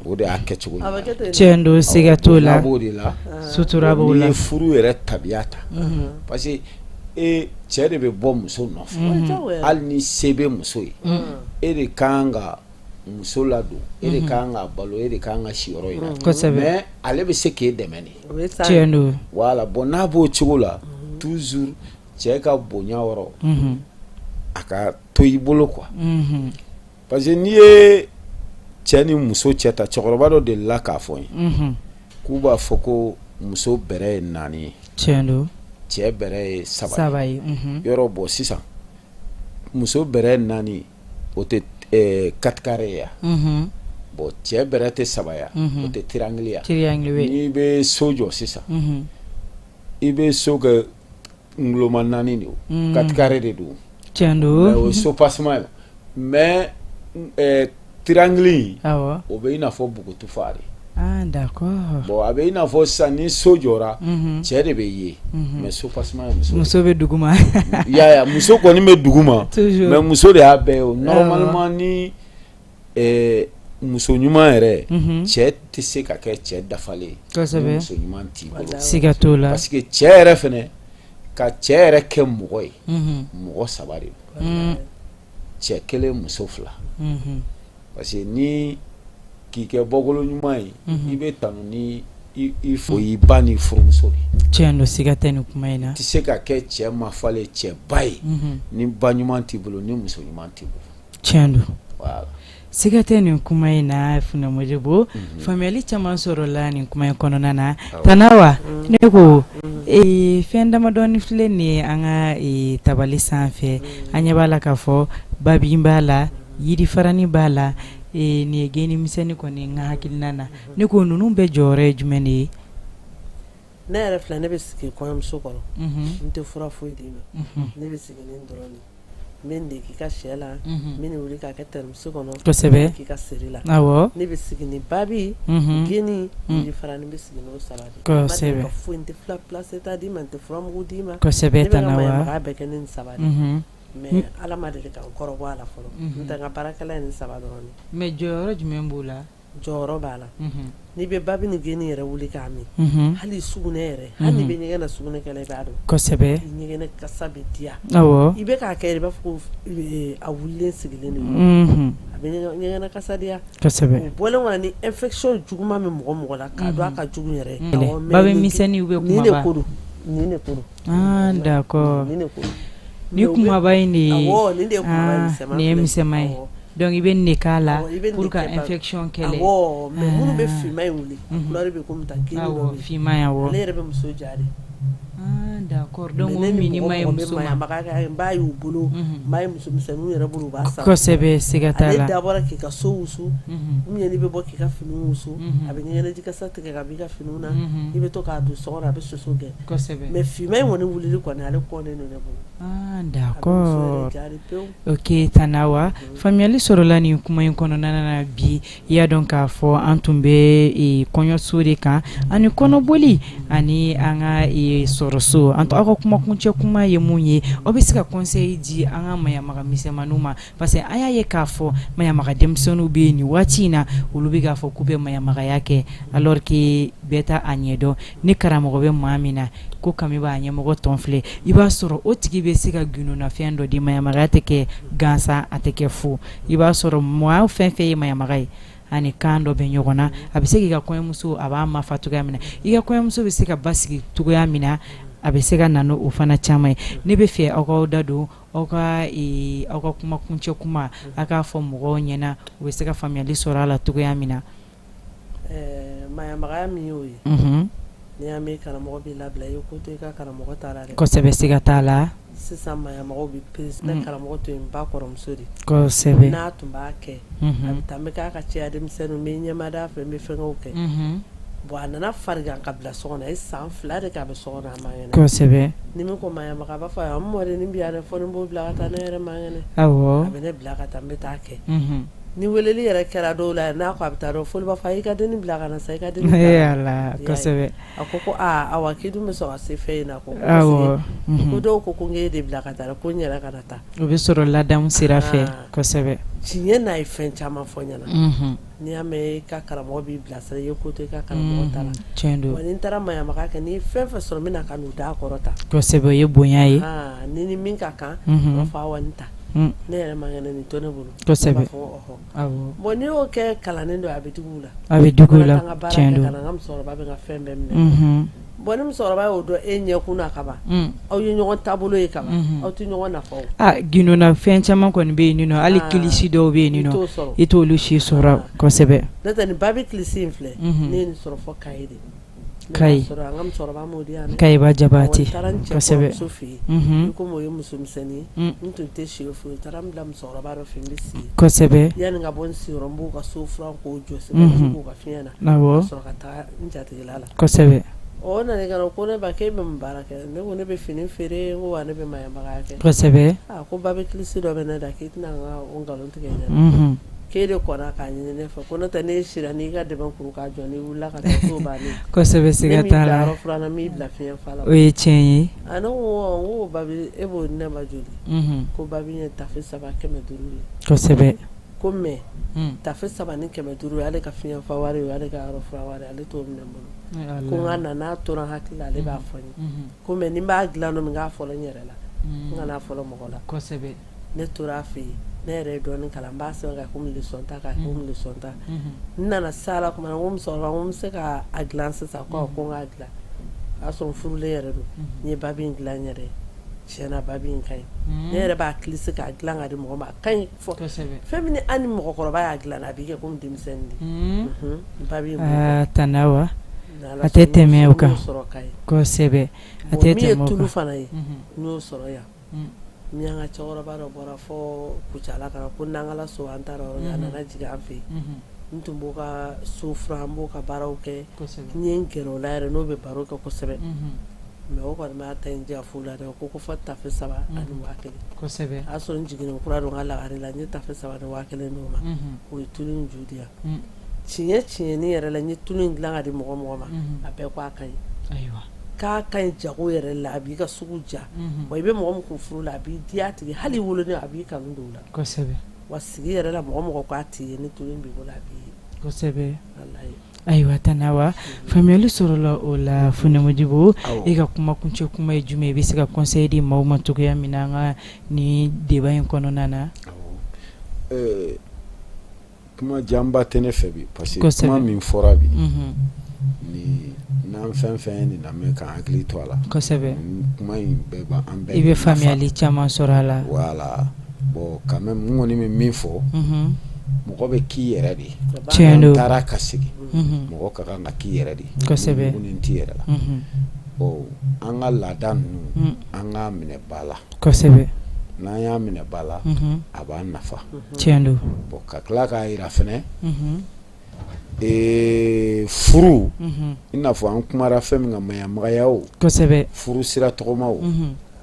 O de y'a kɛcogo ɲuman ye. Tiɲɛ don, siga t'o la. B'o de la. Sutura b'o la. N'i ye furu yɛrɛ tabiya ta, parce que e cɛ de bɛ bɔ muso nɔfɛ. Hali ni se bɛ muso ye, e de kan ka muso ladon, e de kan ka balo, e de kan ka siyɔrɔ yira. Mais ale bɛ se k'e dɛmɛ de. Tiɲɛ don. Voilà, bon, n'a b'o cogo la, toujours cɛ ka bonya yɔrɔ, a ka to i bolo quoi. Parce que n'i ye cɛ ni muso cɛ ta, cɛkɔrɔba dɔ delila k'a fɔ n ye k'u b'a fɔ ko muso bɛrɛ ye 4 ye. Tiɲɛ don. Cɛ bɛrɛ ye 3 3 ye. Yɔrɔ bɔ sisan, muso bɛrɛ 4, o tɛ quatre carré ye. Bon, cɛ bɛrɛ tɛ 3 ya, o tɛ triangle ya? Triangle. N'i bɛ so jɔ sisan, i bɛ so kɛ nguloma 4 de, o quatre carré de don. Tiɲɛ don. Mais o ye soubassement ye. Mais triangle in, o bɛ i n'a fɔ bugutufa de. Ah, d'accord. Bon, a bɛ i n'a fɔ sisan, ni so jɔra, cɛ de bɛ ye, mais soubassement ye muso. Muso bɛ duguma. I y'a ye, muso kɔni bɛ duguma, mais muso de y'a bɛɛ ye. O normalement, ni muso ɲuman yɛrɛ, cɛ tɛ se ka kɛ cɛ dafalen ye ni muso ɲuman t'i bolo. Siga t'o la. Parce que cɛ yɛrɛ fɛnɛ, ka cɛ yɛrɛ kɛ mɔgɔ ye, mɔgɔ 3 de don: cɛ kelen, muso 2. Parce que ni k'i kɛ bɔkolo ɲuman ye, i bɛ tanu ni i fo i ba ni furumuso de. Tiɲɛ don, siga tɛ nin kuma in na. I tɛ se ka kɛ cɛ mafalen, cɛba ye, ni ba ɲuman t'i bolo, ni muso ɲuman t'i bolo. Tiɲɛ don. Voilà. Siga tɛ nin kuma in na. Funa Modibo, faamuyali caman sɔrɔla nin kuma in kɔnɔna na. Tana Awa, ne ko fɛn damadɔni filɛ nin ye an ka tabali sanfɛ. An ɲɛ b'a la k'a fɔ babin b'a la, yirifaranin b'a la, nin ye geni misɛnnin kɔni n ka hakilina na. Ne ko ninnu bɛɛ jɔyɔrɔ ye jumɛn de ye? Ne yɛrɛ filɛ, ne bɛ sigi kɔɲɔmuso kɔrɔ, n tɛ fura foyi d'i ma. Ne bɛ sigi ni dɔrɔn de, n bɛ nin de k'i ka sɛ la, n bɛ nin wuli k'a kɛ thermos kɔnɔ, k'i ka seri la. Ne bɛ sigi ni babi, geni, yirifaranin, bɛ sigi n'o 3 de. Ka foyi, n tɛ fila placenta d'i ma, n tɛ furamugu d'i ma. Ne bɛ ka maɲumaya bɛɛ kɛ ni nin 3 de. Mais Ala ma deli ka n kɔrɔbɔ a la fɔlɔ, n tɛ n ka baarakɛla ye nin 3 dɔrɔn de. Mais jɔyɔrɔ jumɛn b'o la? Jɔyɔrɔ b'a la. N'i bɛ babi ni geni yɛrɛ wuli k'a min, hali sugunɛ yɛrɛ, hali n'i bɛ ɲɛgɛn na sugunɛ kɛ la, i b'a dɔn. Ɲɛgɛnɛ kasa bɛ diya. I bɛ k'a kɛ i b'a fɔ ko a wulilen sigilen don. A bɛ ɲɛgɛnɛ kasa diya. O bɔlen kɔnɔ, ni infection juguman bɛ mɔgɔ mɔgɔ la, k'a dɔn a ka jugu yɛrɛ. Babi misɛnnin ou bien kumaba? Nin de ko don. Ah, d'accord. Ni kumaba in de ye. Awɔ, nin de ye kumaba ye, misɛnman. Nin ye misɛnman ye. Donc i bɛ nin de k'a la pour ka infection kɛlɛ. Awɔ, mais minnu bɛ finman in wuli, couleur bɛ komi tan, geni dɔ bɛ yen. Finman in, awɔ. Ale yɛrɛ bɛ muso ja de. Ah, d'accord. Donc o minni ma ɲi muso ma. N b'a y'u bolo, n b'a ye musomisɛnninw yɛrɛ bolo, u b'a san. Kosɛbɛ, siga t'a la. Ale dabɔra k'i ka so wusu, ou bien n'i bɛ bɔ k'i ka fini wusu, a bɛ ɲɛgɛnɛji kasa tigɛ ka bɔ i ka finiw na, i bɛ to k'a don so kɔnɔ, a bɛ soso gɛn. Kosɛbɛ. Mais finman in kɔni wulili kɔni, ale kɔnnen don ne bolo. Ah, d'accord. Ok, Tante Awa, faamuyali sɔrɔla nin kuma in kɔnɔna na bi. I y'a dɔn k'a fɔ an tun bɛ kɔɲɔso de kan ani kɔnɔboli ani an ka sɔrɔso. An aw ka kumakuncɛ kuma ye mun ye? Aw bɛ se ka conseil di an ka maɲamaga misɛnmaninw ma, parce que an y'a ye k'a fɔ maɲamaga denmisɛnninw bɛ yen nin waati in na, olu bɛ k'a fɔ k'u bɛ maɲamagaya kɛ, alors que bɛɛ t'a ɲɛdɔn. Ni karamɔgɔ bɛ maa min na ko kami b'a ɲɛmɔgɔ tɔn filɛ, i b'a sɔrɔ o tigi bɛ se ka gundonafɛn dɔ di. Maɲamagaya tɛ kɛ gansan, a tɛ kɛ fu. I b'a sɔrɔ maa fɛn fɛn ye maɲamaga ye ani kan dɔ bɛ ɲɔgɔn na, a bɛ se k'i ka kɔɲɔmuso, a b'a mafa cogoya min na, i ka kɔɲɔmuso bɛ se ka basigi cogoya min na, a bɛ se ka na o fana caman ye. Ne bɛ fɛ aw k'aw da don aw ka kumakuncɛ kuma, aw k'a fɔ mɔgɔw ɲɛna, u bɛ se ka faamuyali sɔrɔ a la cogoya min na. Maɲamagaya min y'o ye, n'i y'a mɛn karamɔgɔ b'i labila, i ye ko to i ka karamɔgɔ ta la dɛ. Kosɛbɛ, siga t'a la. Sisan maɲamagaw bɛ ne karamɔgɔ to yen, ba kɔrɔmuso de. Kosɛbɛ. N'a tun b'a kɛ, a bɛ taa, n bɛ k'a ka cɛya denmisɛnninw, n bɛ ɲɛmada fɛ, n bɛ fɛngɛw kɛ. Bon, a nana farigan ka bila so kɔnɔ, a ye san 2 de kɛ a bɛ so kɔnɔ, a man kɛnɛ. Ni min ko maɲamaga, a b'a fɔ a n mɔdennin bɛ yan dɛ, fo ni n b'o bila ka taa, ne yɛrɛ man kɛnɛ. A bɛ ne bila ka taa, n bɛ taa kɛ. Ni weleli yɛrɛ kɛra dɔw la, n'a ko a bɛ taa dɔn, foli b'a fɔ i ka dennin bila ka na sa, i ka dennin bila. Kosɛbɛ. A ko ko aa Awa, k'i dun bɛ sɔn ka se fɛn in na ko ko dɔw ko n k'e de bila ka taa, ko n yɛrɛ kana taa. O bɛ sɔrɔ ladamu sira fɛ, kosɛbɛ. Tiɲɛ n'a ye fɛn caman fɔ n ɲɛna. N'i y'a mɛn i ka karamɔgɔ b'i bilasira, i ye ko to i ka karamɔgɔ ta la. Tiɲɛ don. Wa ni n taara maɲamaga kɛ, n'i ye fɛn fɛn sɔrɔ, n bɛ na ka n'u da kɔrɔ ta. Kosɛbɛ, o ye bonya ye. Ni ni min ka kan, u b'a fɔ Awa nin ta. Ne yɛrɛ man kɛnɛ, nin to ne bolo. Kosɛbɛ. Bon, n'i y'o kɛ kalannen dɔ ye, a bɛ digi u la. A bɛ digi u la, tiɲɛ don. N ka musokɔrɔba bɛ n ka fɛn bɛɛ minɛ. Bon, ni musokɔrɔba y'o dɔn e ɲɛkun na kaban, aw ye ɲɔgɔn taabolo ye kaban, aw tɛ ɲɔgɔn nafa o. Ah, gundonna fɛn caman kɔni bɛ yen nɔ, hali kilisi dɔw bɛ yen nɔ, i t'olu si sɔrɔ, kosɛbɛ. N'o tɛ nin babi kilisi in filɛ, ne ye nin sɔrɔ fɔ Kayi de. Kayi. Sɔrɔ an ka musokɔrɔba m'o di yan dɛ. Kayiba Jabate. N taara n cɛ kɔrɔmuso fɛ yen, i komi o ye musomisɛnnin ye, n tun tɛ si o fɛ yen, u taara n bila musokɔrɔba dɔ fɛ yen, n bɛ si yen. Kosɛbɛ. Yanni ka bɔ n sigiyɔrɔ, n b'u ka so furan k'o jɔsi ka ji k'u ka fiɲɛ na. Awɔ. Ka sɔrɔ ka taa n jatigila la. Kosɛbɛ. O nana ka na ko ne ba, k'e bɛ mun baara kɛ? Ne ko ne bɛ fini feere, n ko wa ne bɛ maɲamagaya kɛ. Kosɛbɛ. A ko babi kilisi dɔ bɛ ne da, k'i tɛna n ka o nkalon tigɛ n ɲɛna. K'e de kɔnna k'a ɲini ne fɛ, ko n'o tɛ n'e sira, n'i ka dɛmɛ kuru k'a jɔ, n'i wulila ka taa t'o bannen. Kosɛbɛ, siga t'a la. Ne m'i bila yɔrɔ furan na, n m'i bila fiɲɛ fa la. O ye tiɲɛ ye. A ne ko n ko babi, e b'o di ne ma joli? Ko babi ye tafe 3 500 ye. Kosɛbɛ. Ko mais tafe 3 ni 500 ale ka fiɲɛ fa wari ye, ale ka yɔrɔ furan wari, ale t'o minɛ n bolo. Ko n ka na, n'a tora n hakili la, ale b'a fɔ n ye. Ko mais ni n b'a dilan don min, n k'a fɔlɔ n yɛrɛ la, n kana fɔlɔ mɔgɔ la. Kosɛbɛ. Ne tora a fɛ yen, ne yɛrɛ ye dɔɔnin kalan, n b'a sɛbɛn ka komi leçon ta, k'a komi leçon ta. N nana s'a la tuma min na, n ko musokɔrɔba, n ko n bɛ se ka a dilan sisan? Ko ko n k'a dilan. O y'a sɔrɔ n furulen yɛrɛ don. N ye babi in dilan n yɛrɛ ye. Tiɲɛna, babi in ka ɲi. Ne yɛrɛ b'a kilisi k'a dilan ka di mɔgɔ ma, a ka ɲi. Fɛn min, hali ni mɔgɔkɔrɔba y'a dilan, a b'i kɛ komi denmisɛnnin de. Babi in. Aa, Tante Awa, a tɛ tɛmɛ o kan. Kosɛbɛ, a tɛ min ye tɛmɛ o tulu kan. fana ye, n y'o sɔrɔ yan. N ka cɛkɔrɔba dɔ bɔra fɔ Kucala ka na ko Nankala so, an taara yɔrɔ a nana jigin an fɛ yen. N tun b'o ka so furan, n b'o ka baaraw kɛ. N ye n gɛrɛ o la yɛrɛ, n'o bɛ baro kɛ kosɛbɛ. Mais o kɔni b'a ta in diya fu la dɛ, ko fɔ tafe 3 ani 1000. Kosɛbɛ. O y'a sɔrɔ n jiginnen kura don n ka lagare la, n ye tafe 3 ni 1000 d'o ma. O ye tulu in ju di yan. Tiɲɛ tiɲɛni yɛrɛ la, n ye tulu in dilan ka di mɔgɔ mɔgɔ ma, a bɛɛ ko a ka ɲi. Ayiwa. K'a ka ɲi jago yɛrɛ la, a b'i ka sugu ja. Wa i bɛ mɔgɔ min kun furu la, a b'i diya a tigi, hali woloden a b'i kanu don o la. Kosɛbɛ. Wa sigi yɛrɛ la, mɔgɔ mɔgɔ k'a t'i ye, ni tulu in b'i bolo, a b'i ye. Kosɛbɛ. Ayiwa Tani Awa, faamuyali sɔrɔla o la. Funɛ Modibo, e ka kuma kuncɛ kuma ye jumɛn ye? I bɛ se ka conseil di maaw ma cogoya min na an ka ni débat in kɔnɔna na? Awɔ, kuma janba tɛ ne fɛ bi, parce que kuma min fɔra bi, ni n'an fɛn fɛn ye nin lamɛn k'an hakili to a la, kuma in bɛɛ b'an bɛɛ i bɛ faamuyali caman sɔrɔ a la. Voilà, bon, quand même, n kɔni bɛ min fɔ, mɔgɔ bɛ k'i yɛrɛ de ye. Tiɲɛ don. Taara ka segin, mɔgɔ ka kan ka k'i yɛrɛ de ye. Ni t'i yɛrɛ la. Bon, an ka laada ninnu, an k'a minɛ ba la. N'an y'a minɛ ba la, a b'an nafa. Tiɲɛ don. Bon, ka tila k'a jira fɛnɛ, furu, i n'a fɔ an kumara fɛn min kan, maɲamagaya o, furu sira tɔgɔma o,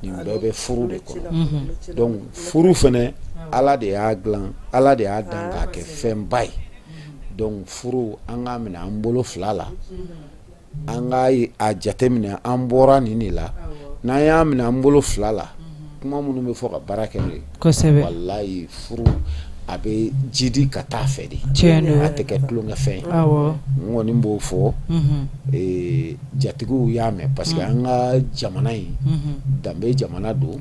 nin bɛɛ bɛ furu de kɔnɔ. Donc furu fɛnɛ, Ala de y'a dilan, Ala de y'a dan k'a kɛ fɛnba ye. Donc furu, an k'a minɛ an bolo fila la, an k'a a jateminɛ an bɔra nin de la. N'an y'a minɛ an bolo fila la, kuma minnu bɛ fɔ, ka baara kɛ n'o ye, walayi, furu a bɛ jidi ka taa fɛ de. Tiɲɛ don. A tɛ kɛ tulonkɛfɛn ye. N kɔni b'o fɔ, jatigiw y'a mɛn, parce que an ka jamana in, danbe jamana don.